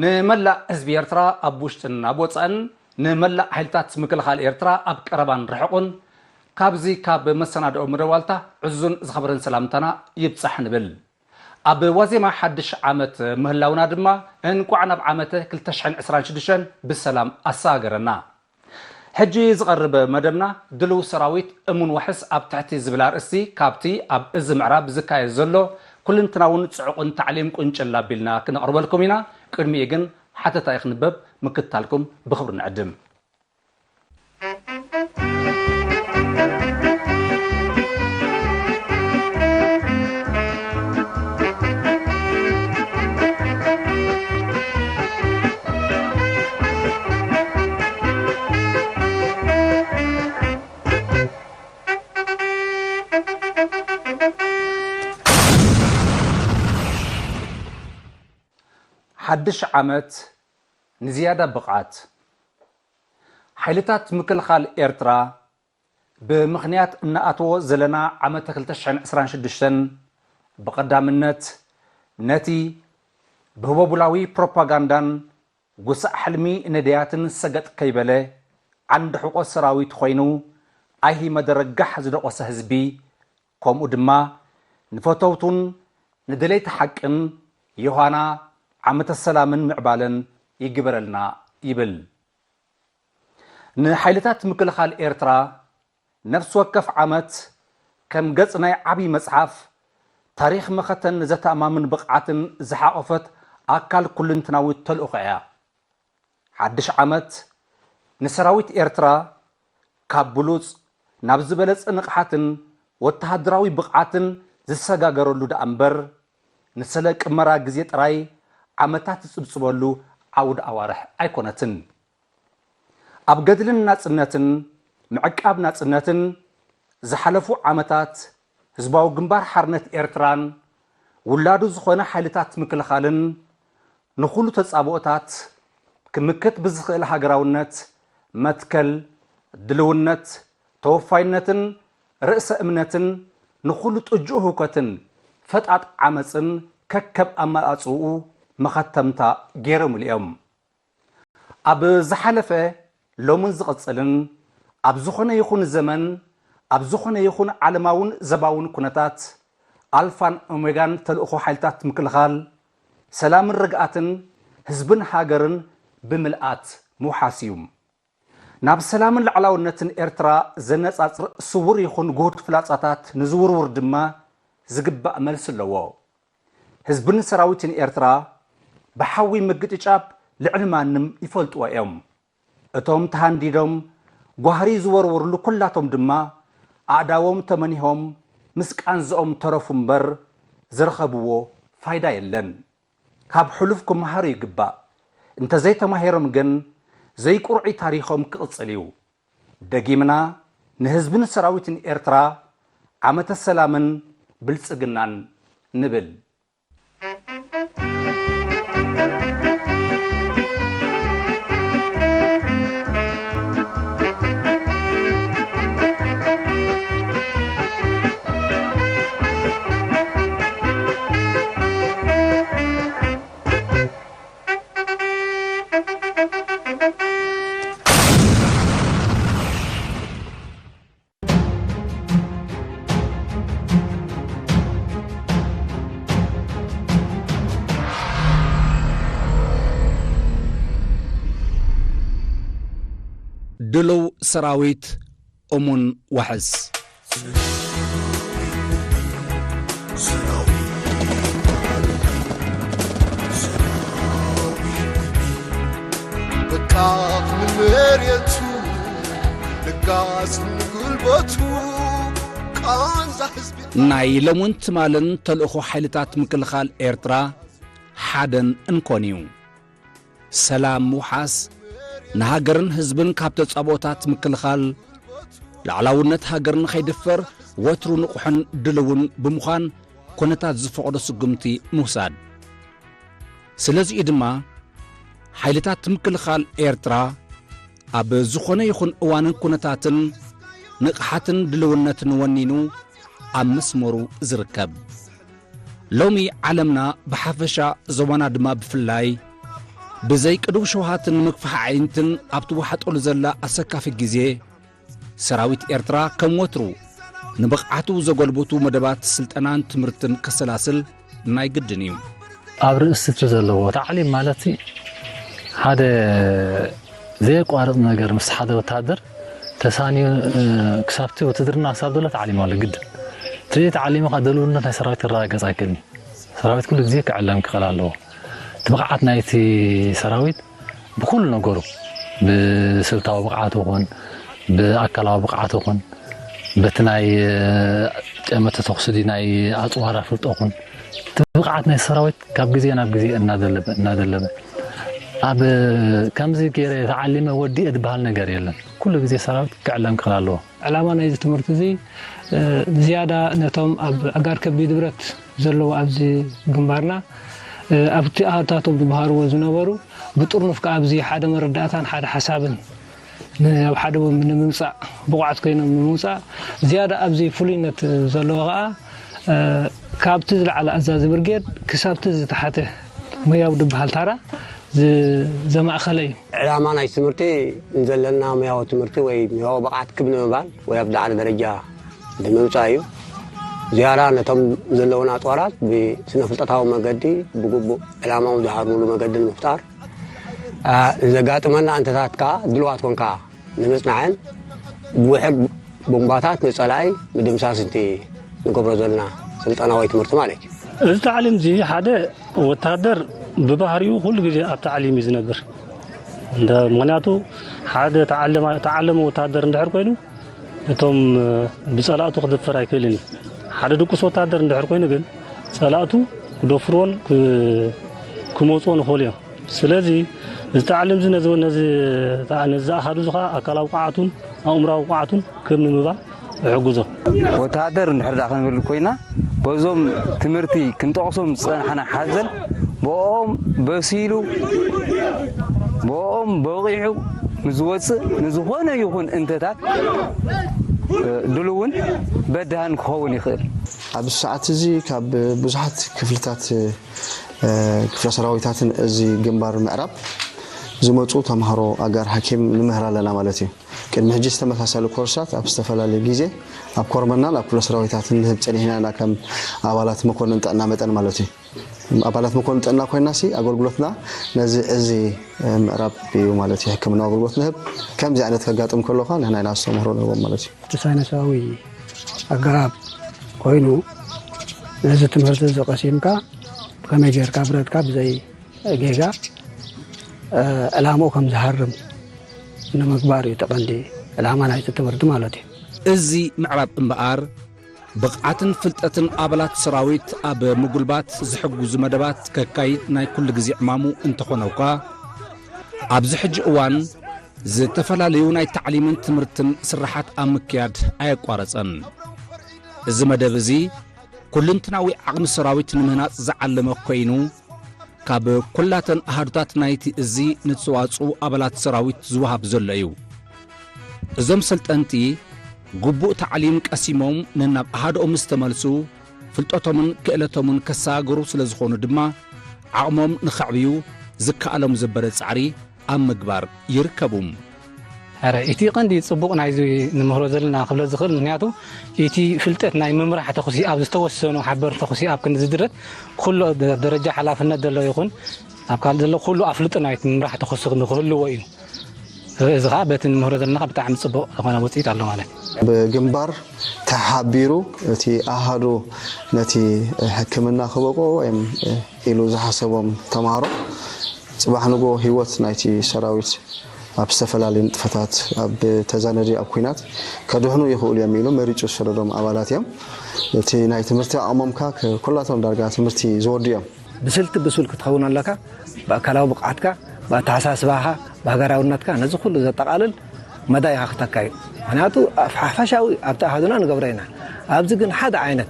ንመላእ ህዝቢ ኤርትራ ኣብ ውሽጥን ኣብ ወጻእን፣ ንመላእ ሓይልታት ምክልኻል ኤርትራ ኣብ ቀረባን ርሑቕን፣ ካብዚ ካብ መሰናድኦ መደብ ዋልታ ዕዙዝን ዝኸበረን ሰላምታና ይብጻሕ ንብል። ኣብ ዋዜማ ሓድሽ ዓመት ምህላውና ድማ እንቋዕ ናብ ዓመተ ክልተ ሽሕን ዕስራን ሽዱሽተን ብሰላም ኣሰጋገረና። ሕጂ ዝቐርብ መደብና ድልው ሰራዊት እሙን ዋሕስ ኣብ ትሕቲ ዝብል ኣርእስቲ ካብቲ ኣብ እዚ ምዕራብ ዝካየድ ዘሎ ኩልንትናውን ጽዑቕን ታዕሊም ቁንጭል ኣቢልና ክነቕርበልኩም ኢና። ቅድሚኡ ግን ሓተታ እዩ ክንበብ፣ ምክትታልኩም ብኽብሪ ንዕድም። ሓድሽ ዓመት ንዝያዳ ብቕዓት። ሓይልታት ምክልኻል ኤርትራ ብምኽንያት እንኣትዎ ዘለና ዓመተ ክልተ ሽሕን ዕስራን ሽዱሽተን ብቐዳምነት ነቲ ብህቦቡላዊ ፕሮፓጋንዳን ጉሳዕ ሕልሚ ነድያትን ሰገጥ ከይበለ ዓንዲ ሕቖ ሰራዊት ኮይኑ ኣይሂ መደረጋሕ ዝደቖሰ ህዝቢ፣ ከምኡ ድማ ንፈተውቱን ንደለይቲ ሓቅን ዮሃና ዓመተ ሰላምን ምዕባለን ይግበረልና ይብል። ንሓይልታት ምክልኻል ኤርትራ ነፍሲ ወከፍ ዓመት ከም ገጽ ናይ ዓቢ መጽሓፍ፣ ታሪኽ መኸተን ዘተኣማምን ብቕዓትን ዝሓቖፈት ኣካል ኩልንትናዊት ተልእኾ እያ። ሓድሽ ዓመት ንሰራዊት ኤርትራ ካብ ብሉጽ ናብ ዝበለጸ ንቕሓትን ወተሃደራዊ ብቕዓትን ዝሰጋገረሉ ደኣ እምበር፣ ንሰለ ቅመራ ግዜ ጥራይ ዓመታት ዝጽብጽበሉ ዓውደ ኣዋርሕ ኣይኮነትን። ኣብ ገድልን ናጽነትን ምዕቃብ ናጽነትን ዝሓለፉ ዓመታት ህዝባዊ ግንባር ሓርነት ኤርትራን ውላዱ ዝኾነ ሓይልታት ምክልኻልን ንኹሉ ተጻብኦታት ክምክት ብዝኽእል ሃገራውነት፣ መትከል፣ ድልውነት፣ ተወፋይነትን ርእሰ እምነትን ንኹሉ ጥጁእ ህውከትን ፈጣጥ ዓመጽን ከከብ ኣመጻጽኡ መኸተምታ ገይሮምሉ እዮም። ኣብ ዝሓለፈ፣ ሎምን ዝቕጽልን፣ ኣብ ዝኾነ ይኹን ዘመን፣ ኣብ ዝኾነ ይኹን ዓለማውን ዘባውን ኩነታት፣ ኣልፋን ኦሜጋን ተልእኾ ሓይልታት ምክልኻል፣ ሰላምን ርግኣትን ህዝብን ሃገርን ብምልኣት ምውሓስ እዩ። ናብ ሰላምን ላዕላውነትን ኤርትራ ዘነጻጽር ስዉር ይኹን ግሁድ ፍላጻታት ንዝውርውር ድማ ዝግባእ መልሲ ኣለዎ። ህዝብን ሰራዊትን ኤርትራ ብሓዊ ምግጭጫብ ልዕሊ ማንም ይፈልጥዎ እዮም። እቶም ተሃንዲዶም ጓህሪ ዝወርውርሉ ኩላቶም ድማ ኣእዳዎም ተመኒሆም ምስ ቃንዝኦም ተረፉ እምበር ዝረኸብዎ ፋይዳ የለን። ካብ ሕሉፍ ክመሃሩ ይግባእ። እንተዘይተማሂሮም ግን ዘይቁርዒ ታሪኾም ክቕጽል እዩ። ደጊምና ንህዝብን ሰራዊትን ኤርትራ ዓመተ ሰላምን ብልጽግናን ንብል። ድሉው ሰራዊት እሙን ዋሕስ። በቃ መሬቱ ልክ ለጋስ ንጉልበቱ ቃንዛ ህዝቢ ናይ ሎምን ትማልን ተልእኾ ሓይልታት ምክልኻል ኤርትራ ሓደን እንኮን እዩ። ሰላም ምውሓስ፣ ንሃገርን ህዝብን ካብ ተጻብኦታት ምክልኻል፣ ላዕላውነት ሃገር ንኸይድፈር ወትሩ ንቑሕን ድልውን ብምዃን፣ ኩነታት ዝፈቕዶ ስጉምቲ ምውሳድ። ስለዚ'ዩ ድማ ሓይልታት ምክልኻል ኤርትራ ኣብ ዝኾነ ይኹን እዋንን ኩነታትን ንቕሓትን ድልውነትን ወኒኑ ኣብ መስመሩ ዝርከብ። ሎሚ ዓለምና ብሓፈሻ፣ ዞባና ድማ ብፍላይ፣ ብዘይ ቅዱብ ሸውሃትን ምግፋሕ ኣዒንትን ኣብ ትወሓጠሉ ዘላ ኣሰካፊ ግዜ፣ ሰራዊት ኤርትራ ከም ወትሩ ንብቕዓቱ ዘጎልብቱ መደባት ስልጠናን ትምህርትን ከሰላስል ናይ ግድን እዩ። ኣብ ርእሲ እቲ ዘለዎ ታዕሊም ማለት ሓደ ዘየቋርጽ ነገር ምስ ሓደ ወታደር ተሳንዩ፣ እ፣ ክሳብቲ ውትድርና ክሳብ ዘሎ ታዕሊም ኣሎ ግድን። እቲ ተዓሊምኻ ደልውነት ናይ ሰራዊት ክረጋገጽ ኣይክእልን እዩ። ሰራዊት ኩሉ ግዜ ክዕለም ክኽእል ኣለዎ። እቲ ብቕዓት ናይቲ ሰራዊት ብኩሉ ነገሩ፣ ብስልታዊ ብቕዓት ይኹን፣ ብኣካላዊ ብቕዓት ይኹን፣ በቲ ናይ፣ እ፣ ጠመተ ተኹሲ ድዩ፣ ናይ ኣጽዋራ ፍልጦ ይኹን፣ እቲ ብቕዓት ናይ ሰራዊት ካብ ግዜ ናብ ግዜ እናደለበ፣ እናደለበ፣ ኣብ ከምዚ ገይረ ተዓሊመ ወዲኤ ዝበሃል ነገር የለን። ኩሉ ግዜ ሰራዊት ክዕለም ክኽእል ኣለዎ። ዕላማ ናይዚ ትምህርቲ እዚ፣ እ፣ ዝያዳ ነቶም ኣብ ኣጋር ከቢድ ብረት ዘለዉ ኣብዚ ግንባርና፣ እ፣ ኣብቲ ኣሃዱታቶም ዝመሃርዎ ዝነበሩ ብጥርኑፍ ከኣ ኣብዚ ሓደ መረዳእታን ሓደ ሓሳብን ን-፣ ናብ ሓደ ንምምጻእ ብቑዓት ኮይኖም ንምውጻእ፣ ዝያዳ ኣብዚ ፍሉይነት ዘለዎ ከኣ፣ እ፣ ካብቲ ዝለዓለ ኣዛዚ ብርጌድ ክሳብቲ ዝተሓተ ሞያዊ ዝበሃል ታራ ዝ-፣ ዘማእኸለ እዩ። ዕላማ ናይ ትምህርቲ ንዘለና ሞያዊ ትምህርቲ ወይ ሞያዊ ብቕዓት ክብ ንምባል ወይ ኣብ ዝለዓለ ደረጃ ንምምጻእ እዩ። ዝያዳ ነቶም ዘለዉና ኣጽዋራት ብስነ ፍልጠታዊ መገዲ ብግቡእ ዕላማኦም ዝሃርሙሉ መገዲ ንምፍጣር፣ ኣ፣ ንዘጋጥመና ኣንተታት ከኣ ድልዋት ኮንካ ንምጽናዕን ብውሕድ ቦምባታት ንጸላኢ ምድምሳስ እቲ ንገብሮ ዘለና ስልጠናዊ ትምህርቲ ማለት እዩ። እዚ ታዕሊም እዚ ሓደ ወታደር ብባህሪኡ ኩሉ ግዜ ኣብ ታዕሊም እዩ ዝነብር። እንደ-፣ ምኽንያቱ ሓደ ተዓለማ-፣ ተዓለመ ወታደር እንድሕር ኮይኑ እቶም፣ እ፣ ብጸላእቱ ክድፈር ኣይክእልን እዩ። ሓደ ድቁስ ወታደር እንድሕር ኮይኑ ግን ጸላእቱ ክደፍርዎን ክ-፣ ክመጽዎን ይኽእሉ እዮም። ስለዚ እዚ ታዕሊም እዚ ነዚ፣ ነዚ፣ ነዚ ዝኣሃዱ እዚ ኸዓ ኣካላዊ ብቕዓቱን ኣእምራዊ ብቕዓቱን ክብ ንምባል ይሕግዞ። ወተሃደር እንድሕር ደኣ ክንብል ኮይና፣ በዞም ትምህርቲ ክንጠቕሶም ዝጸናሕና ሓዘል፣ ብኦም በሲሉ፣ ብኦም በቒዑ ንዝወጽእ ንዝኾነ ይኹን እንተታት፣ እ፣ ድሉውን በዳህን ክኸውን ይኽእል። ኣብዚ ሰዓት እዚ ካብ ብዙሓት ክፍልታት፣ እ፣ ክፍለ ሰራዊታትን እዚ ግንባር ምዕራብ ዝመጹ ተምሃሮ ኣጋር ሓኪም ንምህር ኣለና ማለት እዩ። ቅድሚ ሕጂ ዝተመሳሰሉ ኮርሳት ኣብ ዝተፈላለየ ግዜ ኣብ ኮር መናን ኣብ ክፍለ ሰራዊታትን ንህብ ጸኒሕና ኢና፣ ከም ኣባላት መኮንን ጥዕና መጠን ማለት እዩ። ኣባላት መኮንን ጥዕና ኮይንና ሲ ኣገልግሎትና ነዚ እዚ ምዕራብ እዩ ማለት እዩ። ሕክምና ኣገልግሎት ንህብ። ከምዚ ዓይነት ከጋጥም ከሎ ከኣ ንሕና ኢና ነስተምህሮ ንህቦም ማለት እዩ። እቲ ሳይንሳዊ ኣገባብ ኮይኑ ነዚ ትምህርቲ እዚ ቀሲምካ ከመይ ጌርካ ብረትካ ብዘይ ጌጋ፣ እ፣ ዕላምኡ ከም ዝሃርም ንምግባር እዩ እቲ ቀንዲ ዕላማ ናይቲ ትምህርቲ ማለት እዩ። እዚ ምዕራብ እምበኣር፣ ብቕዓትን ፍልጠትን ኣባላት ሰራዊት ኣብ ምጉልባት ዝሕግዙ መደባት ከካይድ ናይ ኩሉ ግዜ ዕማሙ እንተኾነ እኳ፣ ኣብዚ ሕጂ እዋን ዝተፈላለዩ ናይ ታዕሊምን ትምህርትን ስራሓት ኣብ ምክያድ ኣየቋረጸን። እዚ መደብ እዚ፣ ኩልንትናዊ ዓቕሚ ሰራዊት ንምህናጽ ዝዓለመ ኮይኑ፣ ካብ ኩላተን ኣሃዱታት ናይቲ እዚ ንዝተዋጽኡ ኣባላት ሰራዊት ዝወሃብ ዘሎ እዩ። እዞም ሰልጠንቲ፣ ግቡእ ታዕሊም ቀሲሞም ነናብ ኣሃድኦም ምስ ተመልሱ፣ ፍልጠቶምን ክእለቶምን ከሰጋግሩ ስለ ዝኾኑ ድማ፣ ዓቕሞም ንኸዕብዩ ዝከኣሎም ዘበለ ጻዕሪ ኣብ ምግባር ይርከቡ። ኧረ፣ እቲ ቀንዲ ጽቡቕ ናይዚ ንምህሮ ዘለና ክብሎ ዝኽእል፣ ምኽንያቱ እቲ ፍልጠት ናይ ምምራሕ ተኹሲ ኣብ ዝተወሰኑ ሓበር ተኹሲ ኣብ ክንዲ ዝድረት፣ ኩሉ ደ-፣ ደረጃ ሓላፍነት ዘሎ ይኹን ኣብ ካልእ ዘሎ ኩሉ ኣፍልጦ ናይቲ ምምራሕ ተኹሲ ንክህልዎ እዩ። እዚ ኸኣ በቲ ንምህሮ ዘለና ብጣዕሚ ጽቡቕ ዝኾነ ውጽኢት ኣሎ ማለት እዩ። ብግንባር ተሓቢሩ እቲ ኣሃዱ ነቲ ሕክምና ክበቅዑ ወይም ኢሉ ዝሓሰቦም ተምሃሮ ጽባሕ ንግሆ ህይወት ናይቲ ሰራዊት ኣብ ዝተፈላለዩ ንጥፈታት፣ ኣብ ተዛነዲ፣ ኣብ ኲናት ከድሕኑ ይኽእሉ እዮም ኢሉ መሪጹ ዝሰደዶም ኣባላት እዮም። እቲ ናይ ትምህርቲ ኣቕሞምካ ከ-፣ ኩላቶም ዳርጋ ትምህርቲ ዝወዱ እዮም። ብስልቲ ብሱል ክትኸውን ኣለካ። ብኣካላዊ ብቕዓትካ፣ ብኣተሓሳስባኻ፣ ብሃገራውነትካ፣ ነዚ ኩሉ ዘጠቓልል መዳይ ኢኻ ክተካይድ። ምኽንያቱ፣ ኣፍ-፣ ሓፈሻዊ ኣብቲ ኣሃዱና ንገብሮ ኢና። ኣብዚ ግን ሓደ ዓይነት፣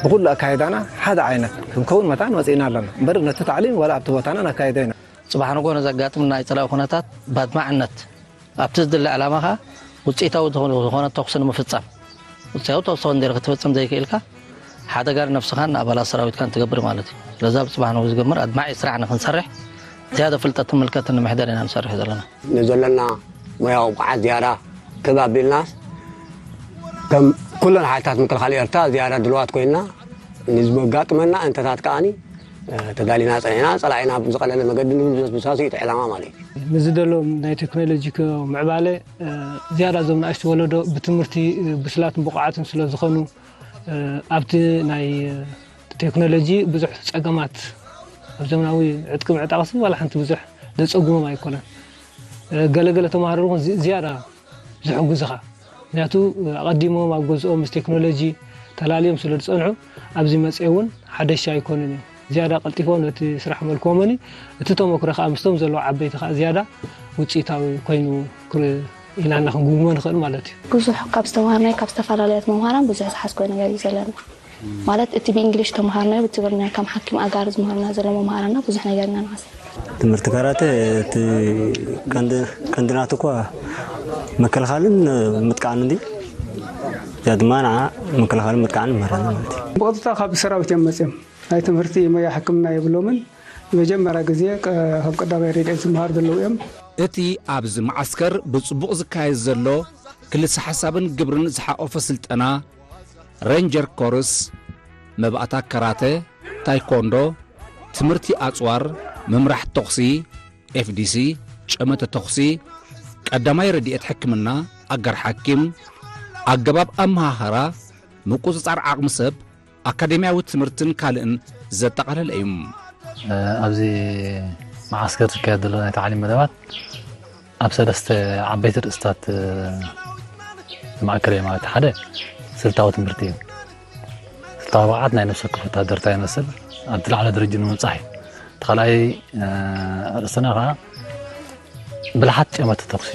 ብኹሉ ኣካይዳና ሓደ ዓይነት ክንከውን መታን መጺእና ኣለና። እምበር ነቲ ታዕሊም ዋላ ኣብቲ ቦታና ነካይዶ ኢና። ጽባሕ ንግሆ ንዘጋጥም ናይ ጸላኢ ኩነታት ባድማዕነት ኣብቲ ዝድለ ዕላማ ከኣ ውጽኢታዊ ዝኾነ፣ ዝኾነ ተኹሲ ንምፍጻም፣ ውጽኢታዊ ተኹሲ እንድሕር ክትፍጽም ዘይክኢልካ፣ ሓደጋ ንነብስኻን ንኣባላት ሰራዊትካን ትገብር ማለት እዩ። ስለዚ ኣብ ጽባሕ ንግሆ ዝግበር ኣድማዒ ስራሕ ንኽንሰርሕ፣ ዝያዳ ፍልጠትን ምልከትን ንምሕዳር ኢና ንሰርሕ ዘለና። ንዘለና ሞያዊ ብቕዓት ዝያዳ ክብ ኣቢልናስ፣ ከም ኩለን ሓይልታት ምክልኻል ኤርትራ ዝያዳ ድልዋት ኮይንና፣ ንዝመጋጥመና እንተታት ከኣኒ፣ እ፣ ተዳሊና ጸኒዕና፣ ጸላኢና ብዝቐለለ መገዲ ንምድምሳሱ እዩ እቲ ዕላማ ማለት እዩ። ንዝደሎ ናይ ቴክኖሎጂ ክ-፣ ምዕባለ፣ እ፣ ዝያዳ እዞም ንኣሽቱ ወለዶ ብትምህርቲ፣ እ፣ ብስላትን ብቑዓትን ስለ ዝኾኑ፣ እ፣ ኣብቲ ናይ፣ እ፣ ቴክኖሎጂ ብዙሕ ጸገማት ኣብ ዘመናዊ ዕጥቂ ምዕጣቕሲ ዋላ ሓንቲ ብዙሕ ዘጸግሞም ኣይኮነን። እ፣ ገለገለ ተማሃሮ እውን ዚ-፣ ዝያዳ ዝሕግዙኻ። ምክንያቱ ኣቐዲሞም ኣብ ገዝኦም ምስ ቴክኖሎጂ ተላልዮም ስለ ዝጸንሑ፣ ኣብዚ መጺኦም እውን ሓደሻ ኣይኮኑን እዮም። ዝያዳ ቀልጢፎም ነቲ ስራሕ መልክዎምኒ፣ እቲ ተመክሮ ከኣ ምስቶም ዘለዉ ዓበይቲ ከኣ ዝያዳ ውጽኢታዊ ኮይኑ ክር-፣ ኢልና ክንግምግሞ ንኽእል ማለት እዩ። ብዙሕ ካብ ዝተማሃርናዮ ካብ ዝተፈላለያት መምሃራን ብዙሕ ዝሓዝኮ ነገር እዩ ዘለና። ማለት እቲ ብእንግሊሽ ተምሃርናዮ፣ ብትግርኛ ከም ሓኪም ኣጋር ዝምህርና ዘሎ መምሃራንና ብዙሕ ነገር ኢና ንሓስብ። ትምህርቲ ካራተ እቲ ቀንዲ፣ ቀንዲ ናቱ እኳ ምክልኻልን ምጥቃዕን እንዲ፣ እዚኣ ድማ ንዓ ምክልኻልን ምጥቃዕን ንምህር ኣለና ማለት እዩ። ብቐጥታ ካብ ሰራዊት እዮም መፅዮም። ናይ ትምህርቲ ሞያ ሕክምና የብሎምን። ንመጀመርያ ግዜ ቀ-፣ ከም ቀዳማይ ረድኤት ዝመሃሩ ዘለዉ እዮም። እቲ ኣብዚ መዓስከር ብጽቡቕ ዝካየድ ዘሎ ክልሰ ሓሳብን ግብርን ዝሓቖፈ ስልጠና፣ ሬንጀር ኮርስ፣ መባእታ ካራተ፣ ታይኮንዶ፣ ትምህርቲ ኣጽዋር፣ ምምራሕ ተኹሲ፣ ኤፍዲሲ፣ ጨመተ ተኹሲ፣ ቀዳማይ ረድኤት ሕክምና፣ ኣጋር ሓኪም፣ ኣገባብ ኣመሃህራ፣ ምቁጽጻር ዓቕሚ ሰብ፣ ኣካደምያዊ ትምህርትን ካልእን ዘጠቓለለ እዩ። ኣብዚ መዓስከር ዝካየድ ዘሎ ናይ ታዕሊም መደባት ኣብ ሰለስተ ዓበይቲ ርእስታት፣ እ፣ ዝማእከል እዩ ማለት። ሓደ ስልታዊ ትምህርቲ እዩ። ስልታዊ ብቕዓት ናይ ነፍሲ ወከፍ ወታደር እንታይ ይመስል፣ ኣብ ዝለዓለ ደረጃ ንምብጻሕ እዩ። እቲ ካልኣይ፣ እ፣ ኣርእስትና ከኣ ብልሓት ጨመቲ ተኹሲ፣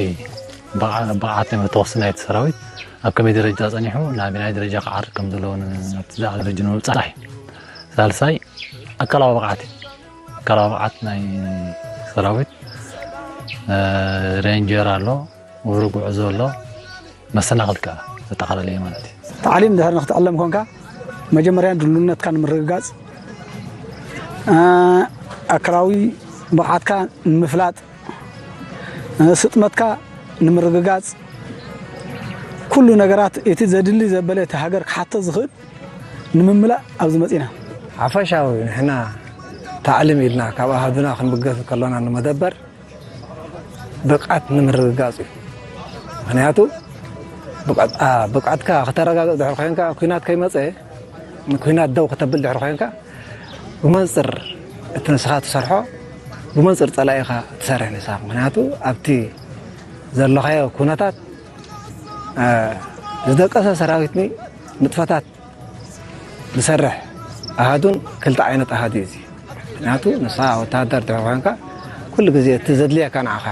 ብቕዓ-፣ ብቕዓት ጨመቲ ተኹሲ ናይቲ ሰራዊት ኣብ ከመይ ደረጃ ጸኒሑ፣ ናብ ናይ ደረጃ ክዓርግ ከም ዘለዎ ን-፣ ኣብቲ ዝለዓለ ደረጃ ንምብጻሕ እዩ። ሳልሳይ ኣካላዊ ብቕዓት እዩ። ኣካላዊ ብቕዓት ናይ ሰራዊት፣ እ፣ ሬንጀር ኣሎ፣ ውሩ ጉዕዞ ኣሎ፣ መሰናኽል ከኣ ዘጠቓለለ እዩ ማለት እዩ። ታዕሊም ድሕሪ ንክትዕለም ኮንካ መጀመርያ ድልውነትካ ንምርግጋጽ፣ እ፣ ኣካላዊ ብቕዓትካ ንምፍላጥ፣ እ፣ ስጥመትካ ንምርግጋጽ፣ ኩሉ ነገራት እቲ ዘድሊ ዘበለ እቲ ሃገር ክሓቶ ዝኽእል ንምምላእ ኣብዚ መጺና። ሓፈሻዊ ንሕና ታዕሊም ኢልና ካብ ኣሃዱና ክንብገስ ከሎና ንመደበር ብቕዓት ንምርግጋጽ እዩ። ምኽንያቱ ብቕዓት-፣ ኣ፣ ብቕዓትካ ከተረጋግጽ ድሕሪ ኮይንካ፣ ኲናት ከይመጸ ንኲናት ደው ከተብል ድሕሪ ኮይንካ፣ ብመንጽር እቲ ንስኻ ትሰርሖ፣ ብመንጽር ጸላኢኻ ትሰርሕ ንስኻ። ምኽንያቱ ኣብቲ ዘለኻዮ ኩነታት፣ እ፣ ዝደቀሰ ሰራዊትኒ ንጥፈታት ዝሰርሕ ኣሃዱን ክልተ ዓይነት ኣሃዱ እዩ እዚ። ምኽንያቱ ንስኻ ወተሃደር ድሕሪ ኮይንካ፣ ኩሉ ግዜ እቲ ዘድልየካ ንዓኻ፣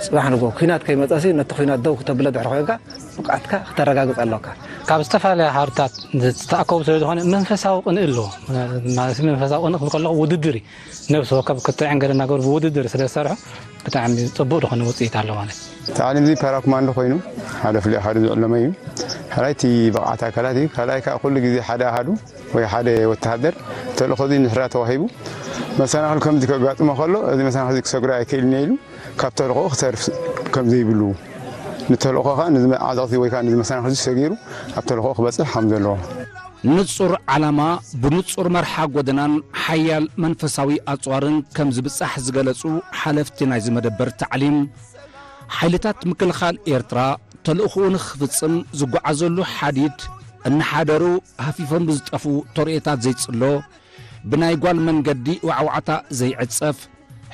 ጽባሕ ንግሆ ኲናት ከይመጸሲ ነቲ ኲናት ደው ክተብሎ ድሕሪ ኮይንካ፣ ብቕዓትካ ክተረጋግጽ ኣለካ። ካብ ዝተፈላለያ ሃሩታት ዝተኣከቡ ስለ ዝኾነ መንፈሳዊ ቅንኢ ኣለዎ። ማለት መንፈሳዊ ቅንኢ ክብል ከለኹ ውድድር እዩ። ነብሲ ወከፍ ክትዕን ገለ እናገበሩ ብውድድር ስለ ዝሰርሑ ብጣዕሚ ጽቡቕ ዝኾነ ውጽኢት ኣሎ ማለት እዩ። ታዕሊም እዚ ፓራ ኮማንዶ ኮይኑ ሓደ ፍሉይ ኣሃዱ ዝዕለመ እዩ። ሕራይ እቲ ብቕዓት ኣካላት እዩ። ካልኣይ ከዓ ኩሉ ግዜ ሓደ ኣሃዱ ወይ ሓደ ወተሃደር ተልእኾ እዚ ንሕራ ተዋሂቡ መሰናኽል ከምዚ ከጋጥሞ ከሎ እዚ መሰናኽል እዚ ክሰግሮ ኣይክእልን እየ ኢሉ ካብ ተልእኾ ክተርፍ ከም ዘይብሉ፣ ንተልእኾ ከዓ ንዚ ዓዘቕቲ ወይ ከዓ ንዚ መሰናኽል እዚ ሰጊሩ ኣብ ተልእኾ ክበጽሕ ከም ዘለዎ። ንጹር ዓላማ፣ ብንጹር መርሓ ጎደናን ሓያል መንፈሳዊ ኣጽዋርን ከም ዝብጻሕ ዝገለጹ ሓለፍቲ ናይዚ መደበር ታዕሊም፣ ሓይልታት ምክልኻል ኤርትራ ተልእኾኡ ንኽፍጽም ዝጓዓዘሉ ሓዲድ እናሓደሩ ሃፊፎም ብዝጠፍኡ ተርእዮታት ዘይጽሎ፣ ብናይ ጓል መንገዲ ዋዕዋዕታ ዘይዕጸፍ፣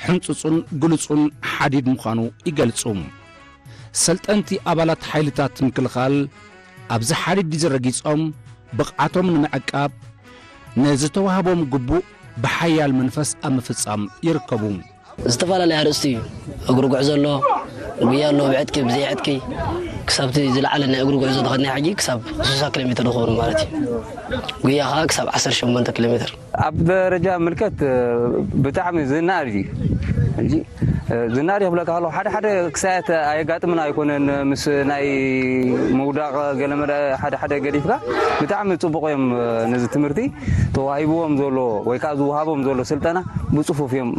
ሕንጹጹን ግሉጹን ሓዲድ ምዃኑ ይገልጹ። ሰልጠንቲ ኣባላት ሓይልታት ምክልኻል ኣብዚ ሓዲድ እዚ ረጊጾም ብቕዓቶም ንምዕቃብ ንዝተዋህቦም ግቡእ ብሓያል መንፈስ ኣብ ምፍጻም ይርከቡ። ዝተፈላለየ ኣርእስቲ እዩ። እግሪ ጉዕዞ ኣሎ፣ ጉያ ኣሎ፣ ብዕጥቂ፣ ብዘይዕጥቂ፣ ክሳብቲ ዝለዓለ ናይ እግሪ ጉዕዞ ተኸድና ሕጂ ክሳብ ስሳ ኪሎ ሜትር ዝኸውን ማለት እዩ። ጉያ ኸዓ ክሳብ ዓሰርተ ሸሞንተ ኪሎ ሜትር። ኣብ ደረጃ ምልከት ብጣዕሚ ዝናኣድ እዩ። ሕጂ ዝናኣድ ክብለካ ከለኹ ሓደ ሓደ ክሳያት ኣየጋጥምን ኣይኮነን። ምስ ናይ ምውዳቕ ገለመለ ሓደ ሓደ ገዲፍካ ብጣዕሚ ጽቡቕ እዮም። ነዚ ትምህርቲ ተዋሂብዎም ዘሎ ወይ ከዓ ዝወሃቦም ዘሎ ስልጠና ብጽፉፍ እዮም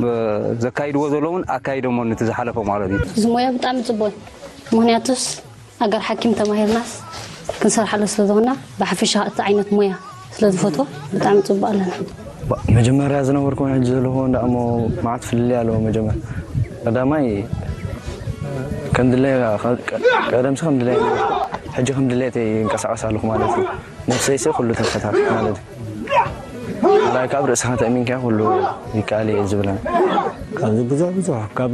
ዘካይድዎ ዘለውን ኣካይዶሞ ነቲ ዝሓለፈ ማለት እዩ። እዚ ሞያ ብጣዕሚ ጽቡቕ እዩ። ምኽንያቱስ ኣገር ሓኪም ተማሂርናስ ክንሰርሓሉ ስለ ዝኾንና ብሓፈሻ እቲ ዓይነት ሞያ ስለ ዝፈትዎ ብጣዕሚ ጽቡቕ ኣለና። መጀመርያ ዝነበርኩን ሕጂ ዘለኹ እንዳ እሞ መዓት ፍልልይ ኣለዎ። መጀመር ቀዳማይ ከም ድለ ቀደምሲ ከም ድለ ሕጂ ከም ድሌተይ ይንቀሳቐስ ኣለኹ ማለት እዩ። ነፍሰይሲ ኩሉ ተፈታት ማለት እዩ። ናይ ካብ ርእስኻ ተእሚንካ ኩሉ ይከኣል እየ ዝብለን። ካብዚ ብዙሕ ብዙሕ ካብ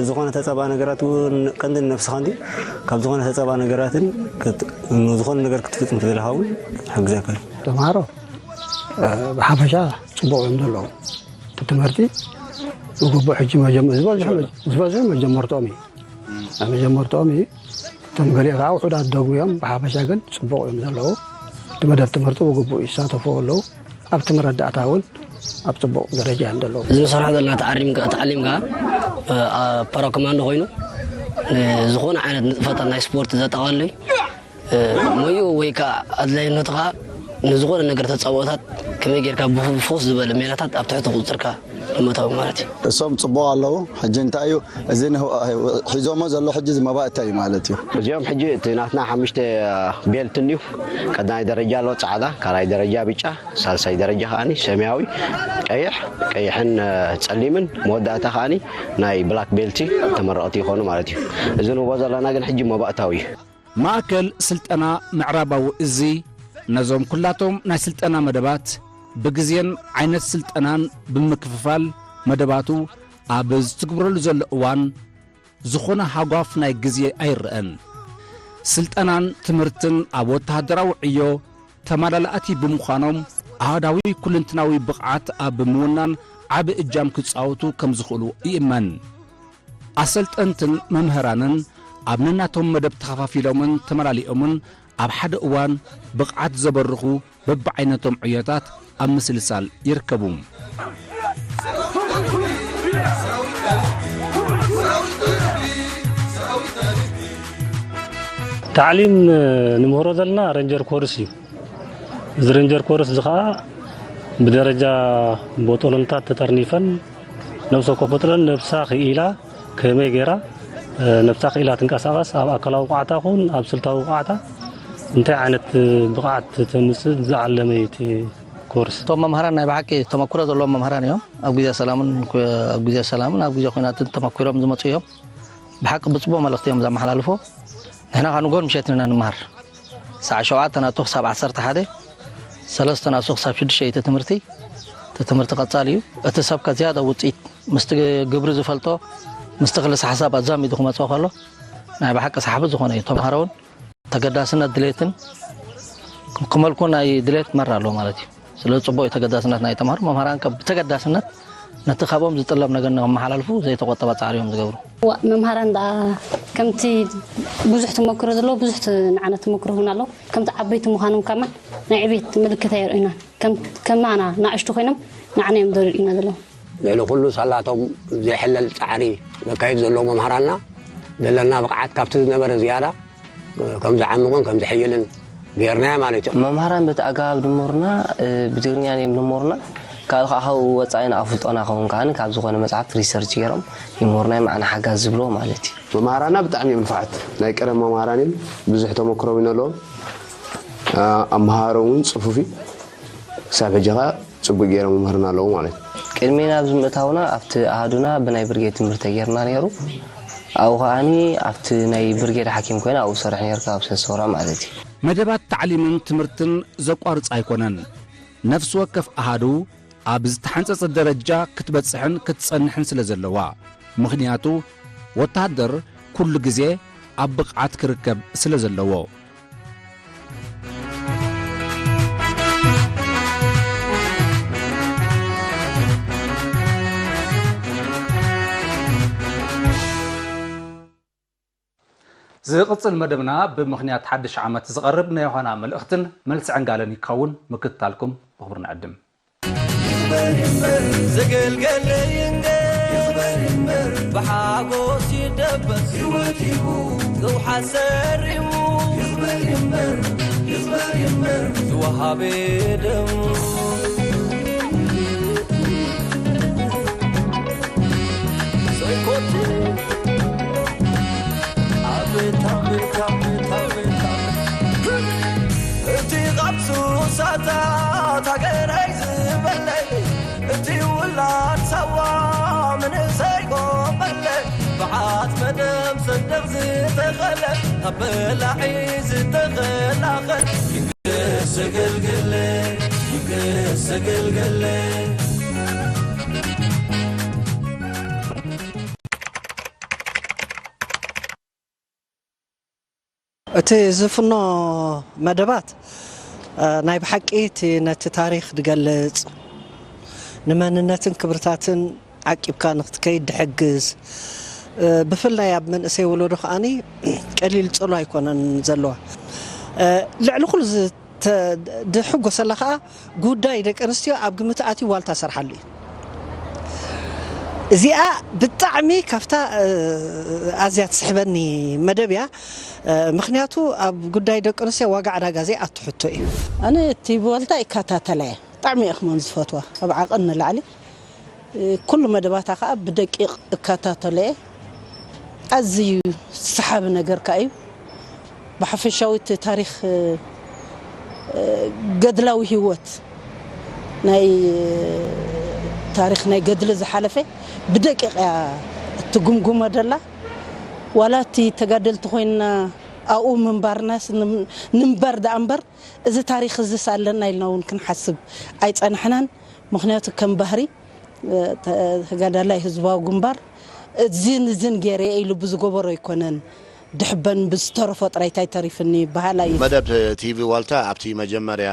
ዝኾነ ተጻባ ነገራት እውን ቀንዲ ንነፍስኻ እንዲ ካብ ዝኾነ ተጻባ ነገራትን ክት- ዝኾነ ነገር ክትፍጽም ትደለኻ እውን ይሕግዘካ እዩ። ተምሃሮ ብሓፈሻ ጽቡቕ እዮም ዘለዉ። እቲ ትምህርቲ ብግቡእ ሕጂ መጀመ- ዝበዝሑ መ- ዝበዝሑ መጀመርትኦም እዩ። ኣብ መጀመርትኦም እዩ። እቶም ገሊኡ ከዓ ውሑዳት ደጉ እዮም። ብሓፈሻ ግን ጽቡቕ እዮም ዘለዉ። እቲ መደብ ትምህርቲ ብግቡእ ይሳተፉ ኣለዉ። ኣብቲ መረዳእታ እውን ኣብ ጽቡቕ ደረጃ እዮም ዘለዉ። እዚ ንሰርሖ ዘለና ተዓሪምካ ተዓሊምካ ኣብ ፓራኮማንዶ ኮይኑ ዝኾነ ዓይነት ንጥፈታት ናይ ስፖርት ዘጠቓልል እዩ። ሞይኡ ወይ ከዓ ኣድላይነቱ ከዓ ንዝኾነ ነገር ተፃብኦታት ከመይ ጌርካ ብፍኹስ ዝበለ ሜላታት ኣብ ትሕቲ ቁፅፅርካ ንምእታው ማለት እዩ። እሶም ፅቡቕ ኣለዉ። ሕጂ እንታይ እዩ እዚ ንህ- ሒዞሞ ዘሎ ሕጂ እዚ መባእታ እዩ ማለት እዩ። እዚኦም ሕጂ እቲ ናትና ሓሙሽተ ቤልት እንዩ። ቀዳማይ ደረጃ ኣሎ ፃዕዳ፣ ካልኣይ ደረጃ ብጫ፣ ሳልሳይ ደረጃ ከዓኒ ሰማያዊ፣ ቀይሕ፣ ቀይሕን ጸሊምን፣ መወዳእታ ከዓኒ ናይ ብላክ ቤልቲ ተመረቕቲ ይኾኑ ማለት እዩ። እዚ ንህቦ ዘለና ግን ሕጂ መባእታዊ እዩ። ማእከል ስልጠና ምዕራባዊ እዚ ነዞም ኩላቶም ናይ ስልጠና መደባት ብግዜን ዓይነት ስልጠናን ብምክፍፋል መደባቱ ኣብ ዝትግብረሉ ዘሎ እዋን ዝኾነ ሃጓፍ ናይ ግዜ ኣይረኣን። ስልጠናን ትምህርትን ኣብ ወተሃደራዊ ዕዮ ተመላላእቲ ብምዃኖም ኣሃዳዊ ኩልንትናዊ ብቕዓት ኣብ ምውናን ዓቢ እጃም ክጻወቱ ከም ዝኽእሉ ይእመን። ኣሰልጠንትን መምህራንን ኣብ ነናቶም መደብ ተኸፋፊሎምን ተመላሊኦምን ኣብ ሓደ እዋን ብቕዓት ዘበርኹ በብዓይነቶም ዕዮታት ኣብ ምስልሳል ይርከቡ። ታዕሊም ንምህሮ ዘለና ረንጀር ኮርስ እዩ። እዚ ረንጀር ኮርስ እዚ ኸዓ ብደረጃ ቦጦሎንታት ተጠርኒፈን ነብሰ ኮፈጥለን ነብሳ ክኢላ ከመይ ገይራ ነብሳ ክኢላ ትንቀሳቐስ፣ ኣብ ኣካላዊ ብቕዓታ ኹን ኣብ ስልታዊ ብቕዓታ እንታይ ዓይነት ብቕዓት ተምፅእ ዝዓለመ እዩ እቲ ኮርስ። እቶም መምህራን ናይ ብሓቂ ተመክሮ ዘለዎም መምህራን እዮም። ኣብ ግዜ ሰላምን ኣብ ግዜ ሰላምን ኣብ ግዜ ኲናትን ተመኪሮም ዝመፁ እዮም። ብሓቂ ብፅቡቕ መልእኽቲ እዮም ዘመሓላልፎ። ንሕና ኸዓ ንጎን ምሸት ኢና ንምሃር። ሰዓ ሸውዓተ ናቱ ክሳብ ዓሰርተ ሓደ፣ ሰለስተ ናሱ ክሳብ ሽዱሽተ እቲ ትምህርቲ፣ እቲ ትምህርቲ ቀጻሊ እዩ። እቲ ሰብ ከ ዝያዳ ውጽኢት ምስቲ ግብሪ ዝፈልጦ፣ ምስቲ ክልሰ ሓሳብ ኣዛሚዱ ክመጽኦ ከሎ፣ ናይ ብሓቂ ሰሓቢ ዝኾነ እዩ። ተምሃሮ እውን ተገዳስነት ድሌትን ክመልኩ ናይ ድሌት መራ ኣለዎ ማለት እዩ። ስለዚ ጽቡቕ እዩ ተገዳስነት ናይ ተምሃሮ። መምህራን ከ ብተገዳስነት ነቲ ካብኦም ዝጥለብ ነገር ንኸመሓላልፉ ዘይተቖጠበ ጻዕሪ እዮም ዝገብሩ። እዋ፣ መምሃራን ደኣ ከምቲ ብዙሕ ተመክሮ ዘለዎ፣ ብዙሕ ት-፣ ንዓና ተመክሮ እውን ኣለዎ። ከምቲ ዓበይቲ ምዃኖም ከማን ናይ ዕቤት ምልክት ኣየርእዩናን። ከም፣ ከማና ንኣሽቱ ኮይኖም ንዓና እዮም ዘርእዩና ዘለዉ። ልዕሊ ኩሉ ሳላቶም ዘይሕለል ጻዕሪ ዘካይዱ ዘለዉ መምሃራንና፣ ዘለና ብቕዓት ካብቲ ዝነበረ ዝያዳ ከም ዝዓምቕን ከም ዝሕይልን ጌርናዮ ማለት እዩ። መምሃራን በቲ ኣገባብ ድመሩና፣ እ፣ ብትግርኛ እዮም ድመሩና። ካልእ ከዓ ካብኡ ወፃኢ ንኣፍልጦና ኸውን ከዓኒ ካብ ዝኾነ መፅሓፍ ሪሰርች ገይሮም ይመሩና እዮም፣ ንዓና ሓጋዚ ዝብልዎ ማለት እዩ። መምሃራና ብጣዕሚ እዮም ንፉዓት። ናይ ቀደም መምሃራን እዮም። ብዙሕ ተመክሮ እውን ኣለዎም። አ-፣ ኣመሃህራኦም እውን ፅፉፍ እዩ። ክሳብ ሕጂ ከዓ ፅቡቅ ገይሮም ይምህሩና ኣለዉ ማለት እዩ። ቅድሜና ኣብዚ ምእታውና ኣብቲ ኣሃዱና ብናይ ብርጌድ ትምህርቲ ተገይርና ነይሩ። ኣብኡ ከዓኒ ኣብቲ ናይ ብርጌድ ሓኪም ኮይነ ኣብኡ ሰርሕ ነይርካ ኣብ ሰሰውራ ማለት እዩ። መደባት ታዕሊምን ትምህርትን ዘቋርጽ ኣይኮነን። ነፍሲ ወከፍ ኣሃዱ ኣብ ዝተሓንጸጸ ደረጃ ክትበጽሕን ክትጸንሕን ስለ ዘለዋ። ምኽንያቱ ወተሃደር ኩሉ ግዜ ኣብ ብቕዓት ክርከብ ስለ ዘለዎ። ዝቕጽል መደብና ብምኽንያት ሓድሽ ዓመት ዝቐርብ ናይ ዮሃና መልእኽትን መልሲ ዕንጋለን ይከውን። ምክትታልኩም ብኽብሪ ንዕድም። ዘገልገለ ይንገር ብሓጎስ ይደበስ ህይወት ሂቡ ዘውሓት ሰሪሙ ዝወሃበ ደሙ ሰይኮት ኣቤት ኣቤት ኣቤት ኣቤት ኣቤት እቲ ቓብ ሱሳታት ሃገረይ ዝበለይ እቲ ውላድ ሳዋ መንእሰይ ጎበለ ብዓት መደም ሰንደቕ ዝተኸለ ካብ በላዒ ዝተኸላኸል ይንገስ ዘገልገለ ይንገስ ዘገልገለ እቲ ዝፍኖ መደባት ናይ ብሓቂ እቲ ነቲ ታሪኽ ዝገልጽ ንመንነትን ክብርታትን ዓቂብካ ንክትከይድ ድሕግዝ ብፍላይ ኣብ መንእሰይ ወለዶ ከዓኒ ቀሊል ጽሎ ኣይኮነን ዘለዋ ልዕሊ ኩሉ ድሕጎሰላ ከዓ ጉዳይ ደቂ ኣንስትዮ ኣብ ግምት ኣትዩ ዋልታ ሰርሓሉ እዩ። እዚኣ ብጣዕሚ ካብታ ኣዝያ ትስሕበኒ መደብ እያ። ምክንያቱ ኣብ ጉዳይ ደቂ ኣንስትዮ ዋጋ ዕዳጋ ዘይኣቱ ሕቶ እዩ። ኣነ እቲ ብዋልታ ይከታተላ እየ። ብጣዕሚ እየ ክመን ዝፈትዋ ካብ ዓቐን ንላዕሊ ኩሉ መደባታ ከዓ ብደቂቕ እከታተሎ እየ። ኣዝዩ ሰሓቢ ነገር ከዓ እዩ። ብሓፈሻዊ እቲ ታሪኽ ገድላዊ ህይወት ናይ ታሪኽ ናይ ገድሊ ዝሓለፈ ብደቂቕ እያ እትጉምጉሞ ደላ። ዋላ እቲ ተጋደልቲ ኮይንና ኣብኡ ምንባርናስ ንምንባር ደኣ እምበር እዚ ታሪኽ እዝስ ኣለና ኢልና እውን ክንሓስብ ኣይጸናሕናን። ምኽንያቱ ከም ባህሪ ተጋዳላይ ህዝባዊ ግንባር እዝን እዝን ገይረ ኢሉ ብዝገበሮ ኣይኮነን ድሕበን ብዝተረፎ ጥራይ ታይ ተሪፍኒ በሃላይ እዩ። መደብ ቲቪ ዋልታ ኣብቲ መጀመርያ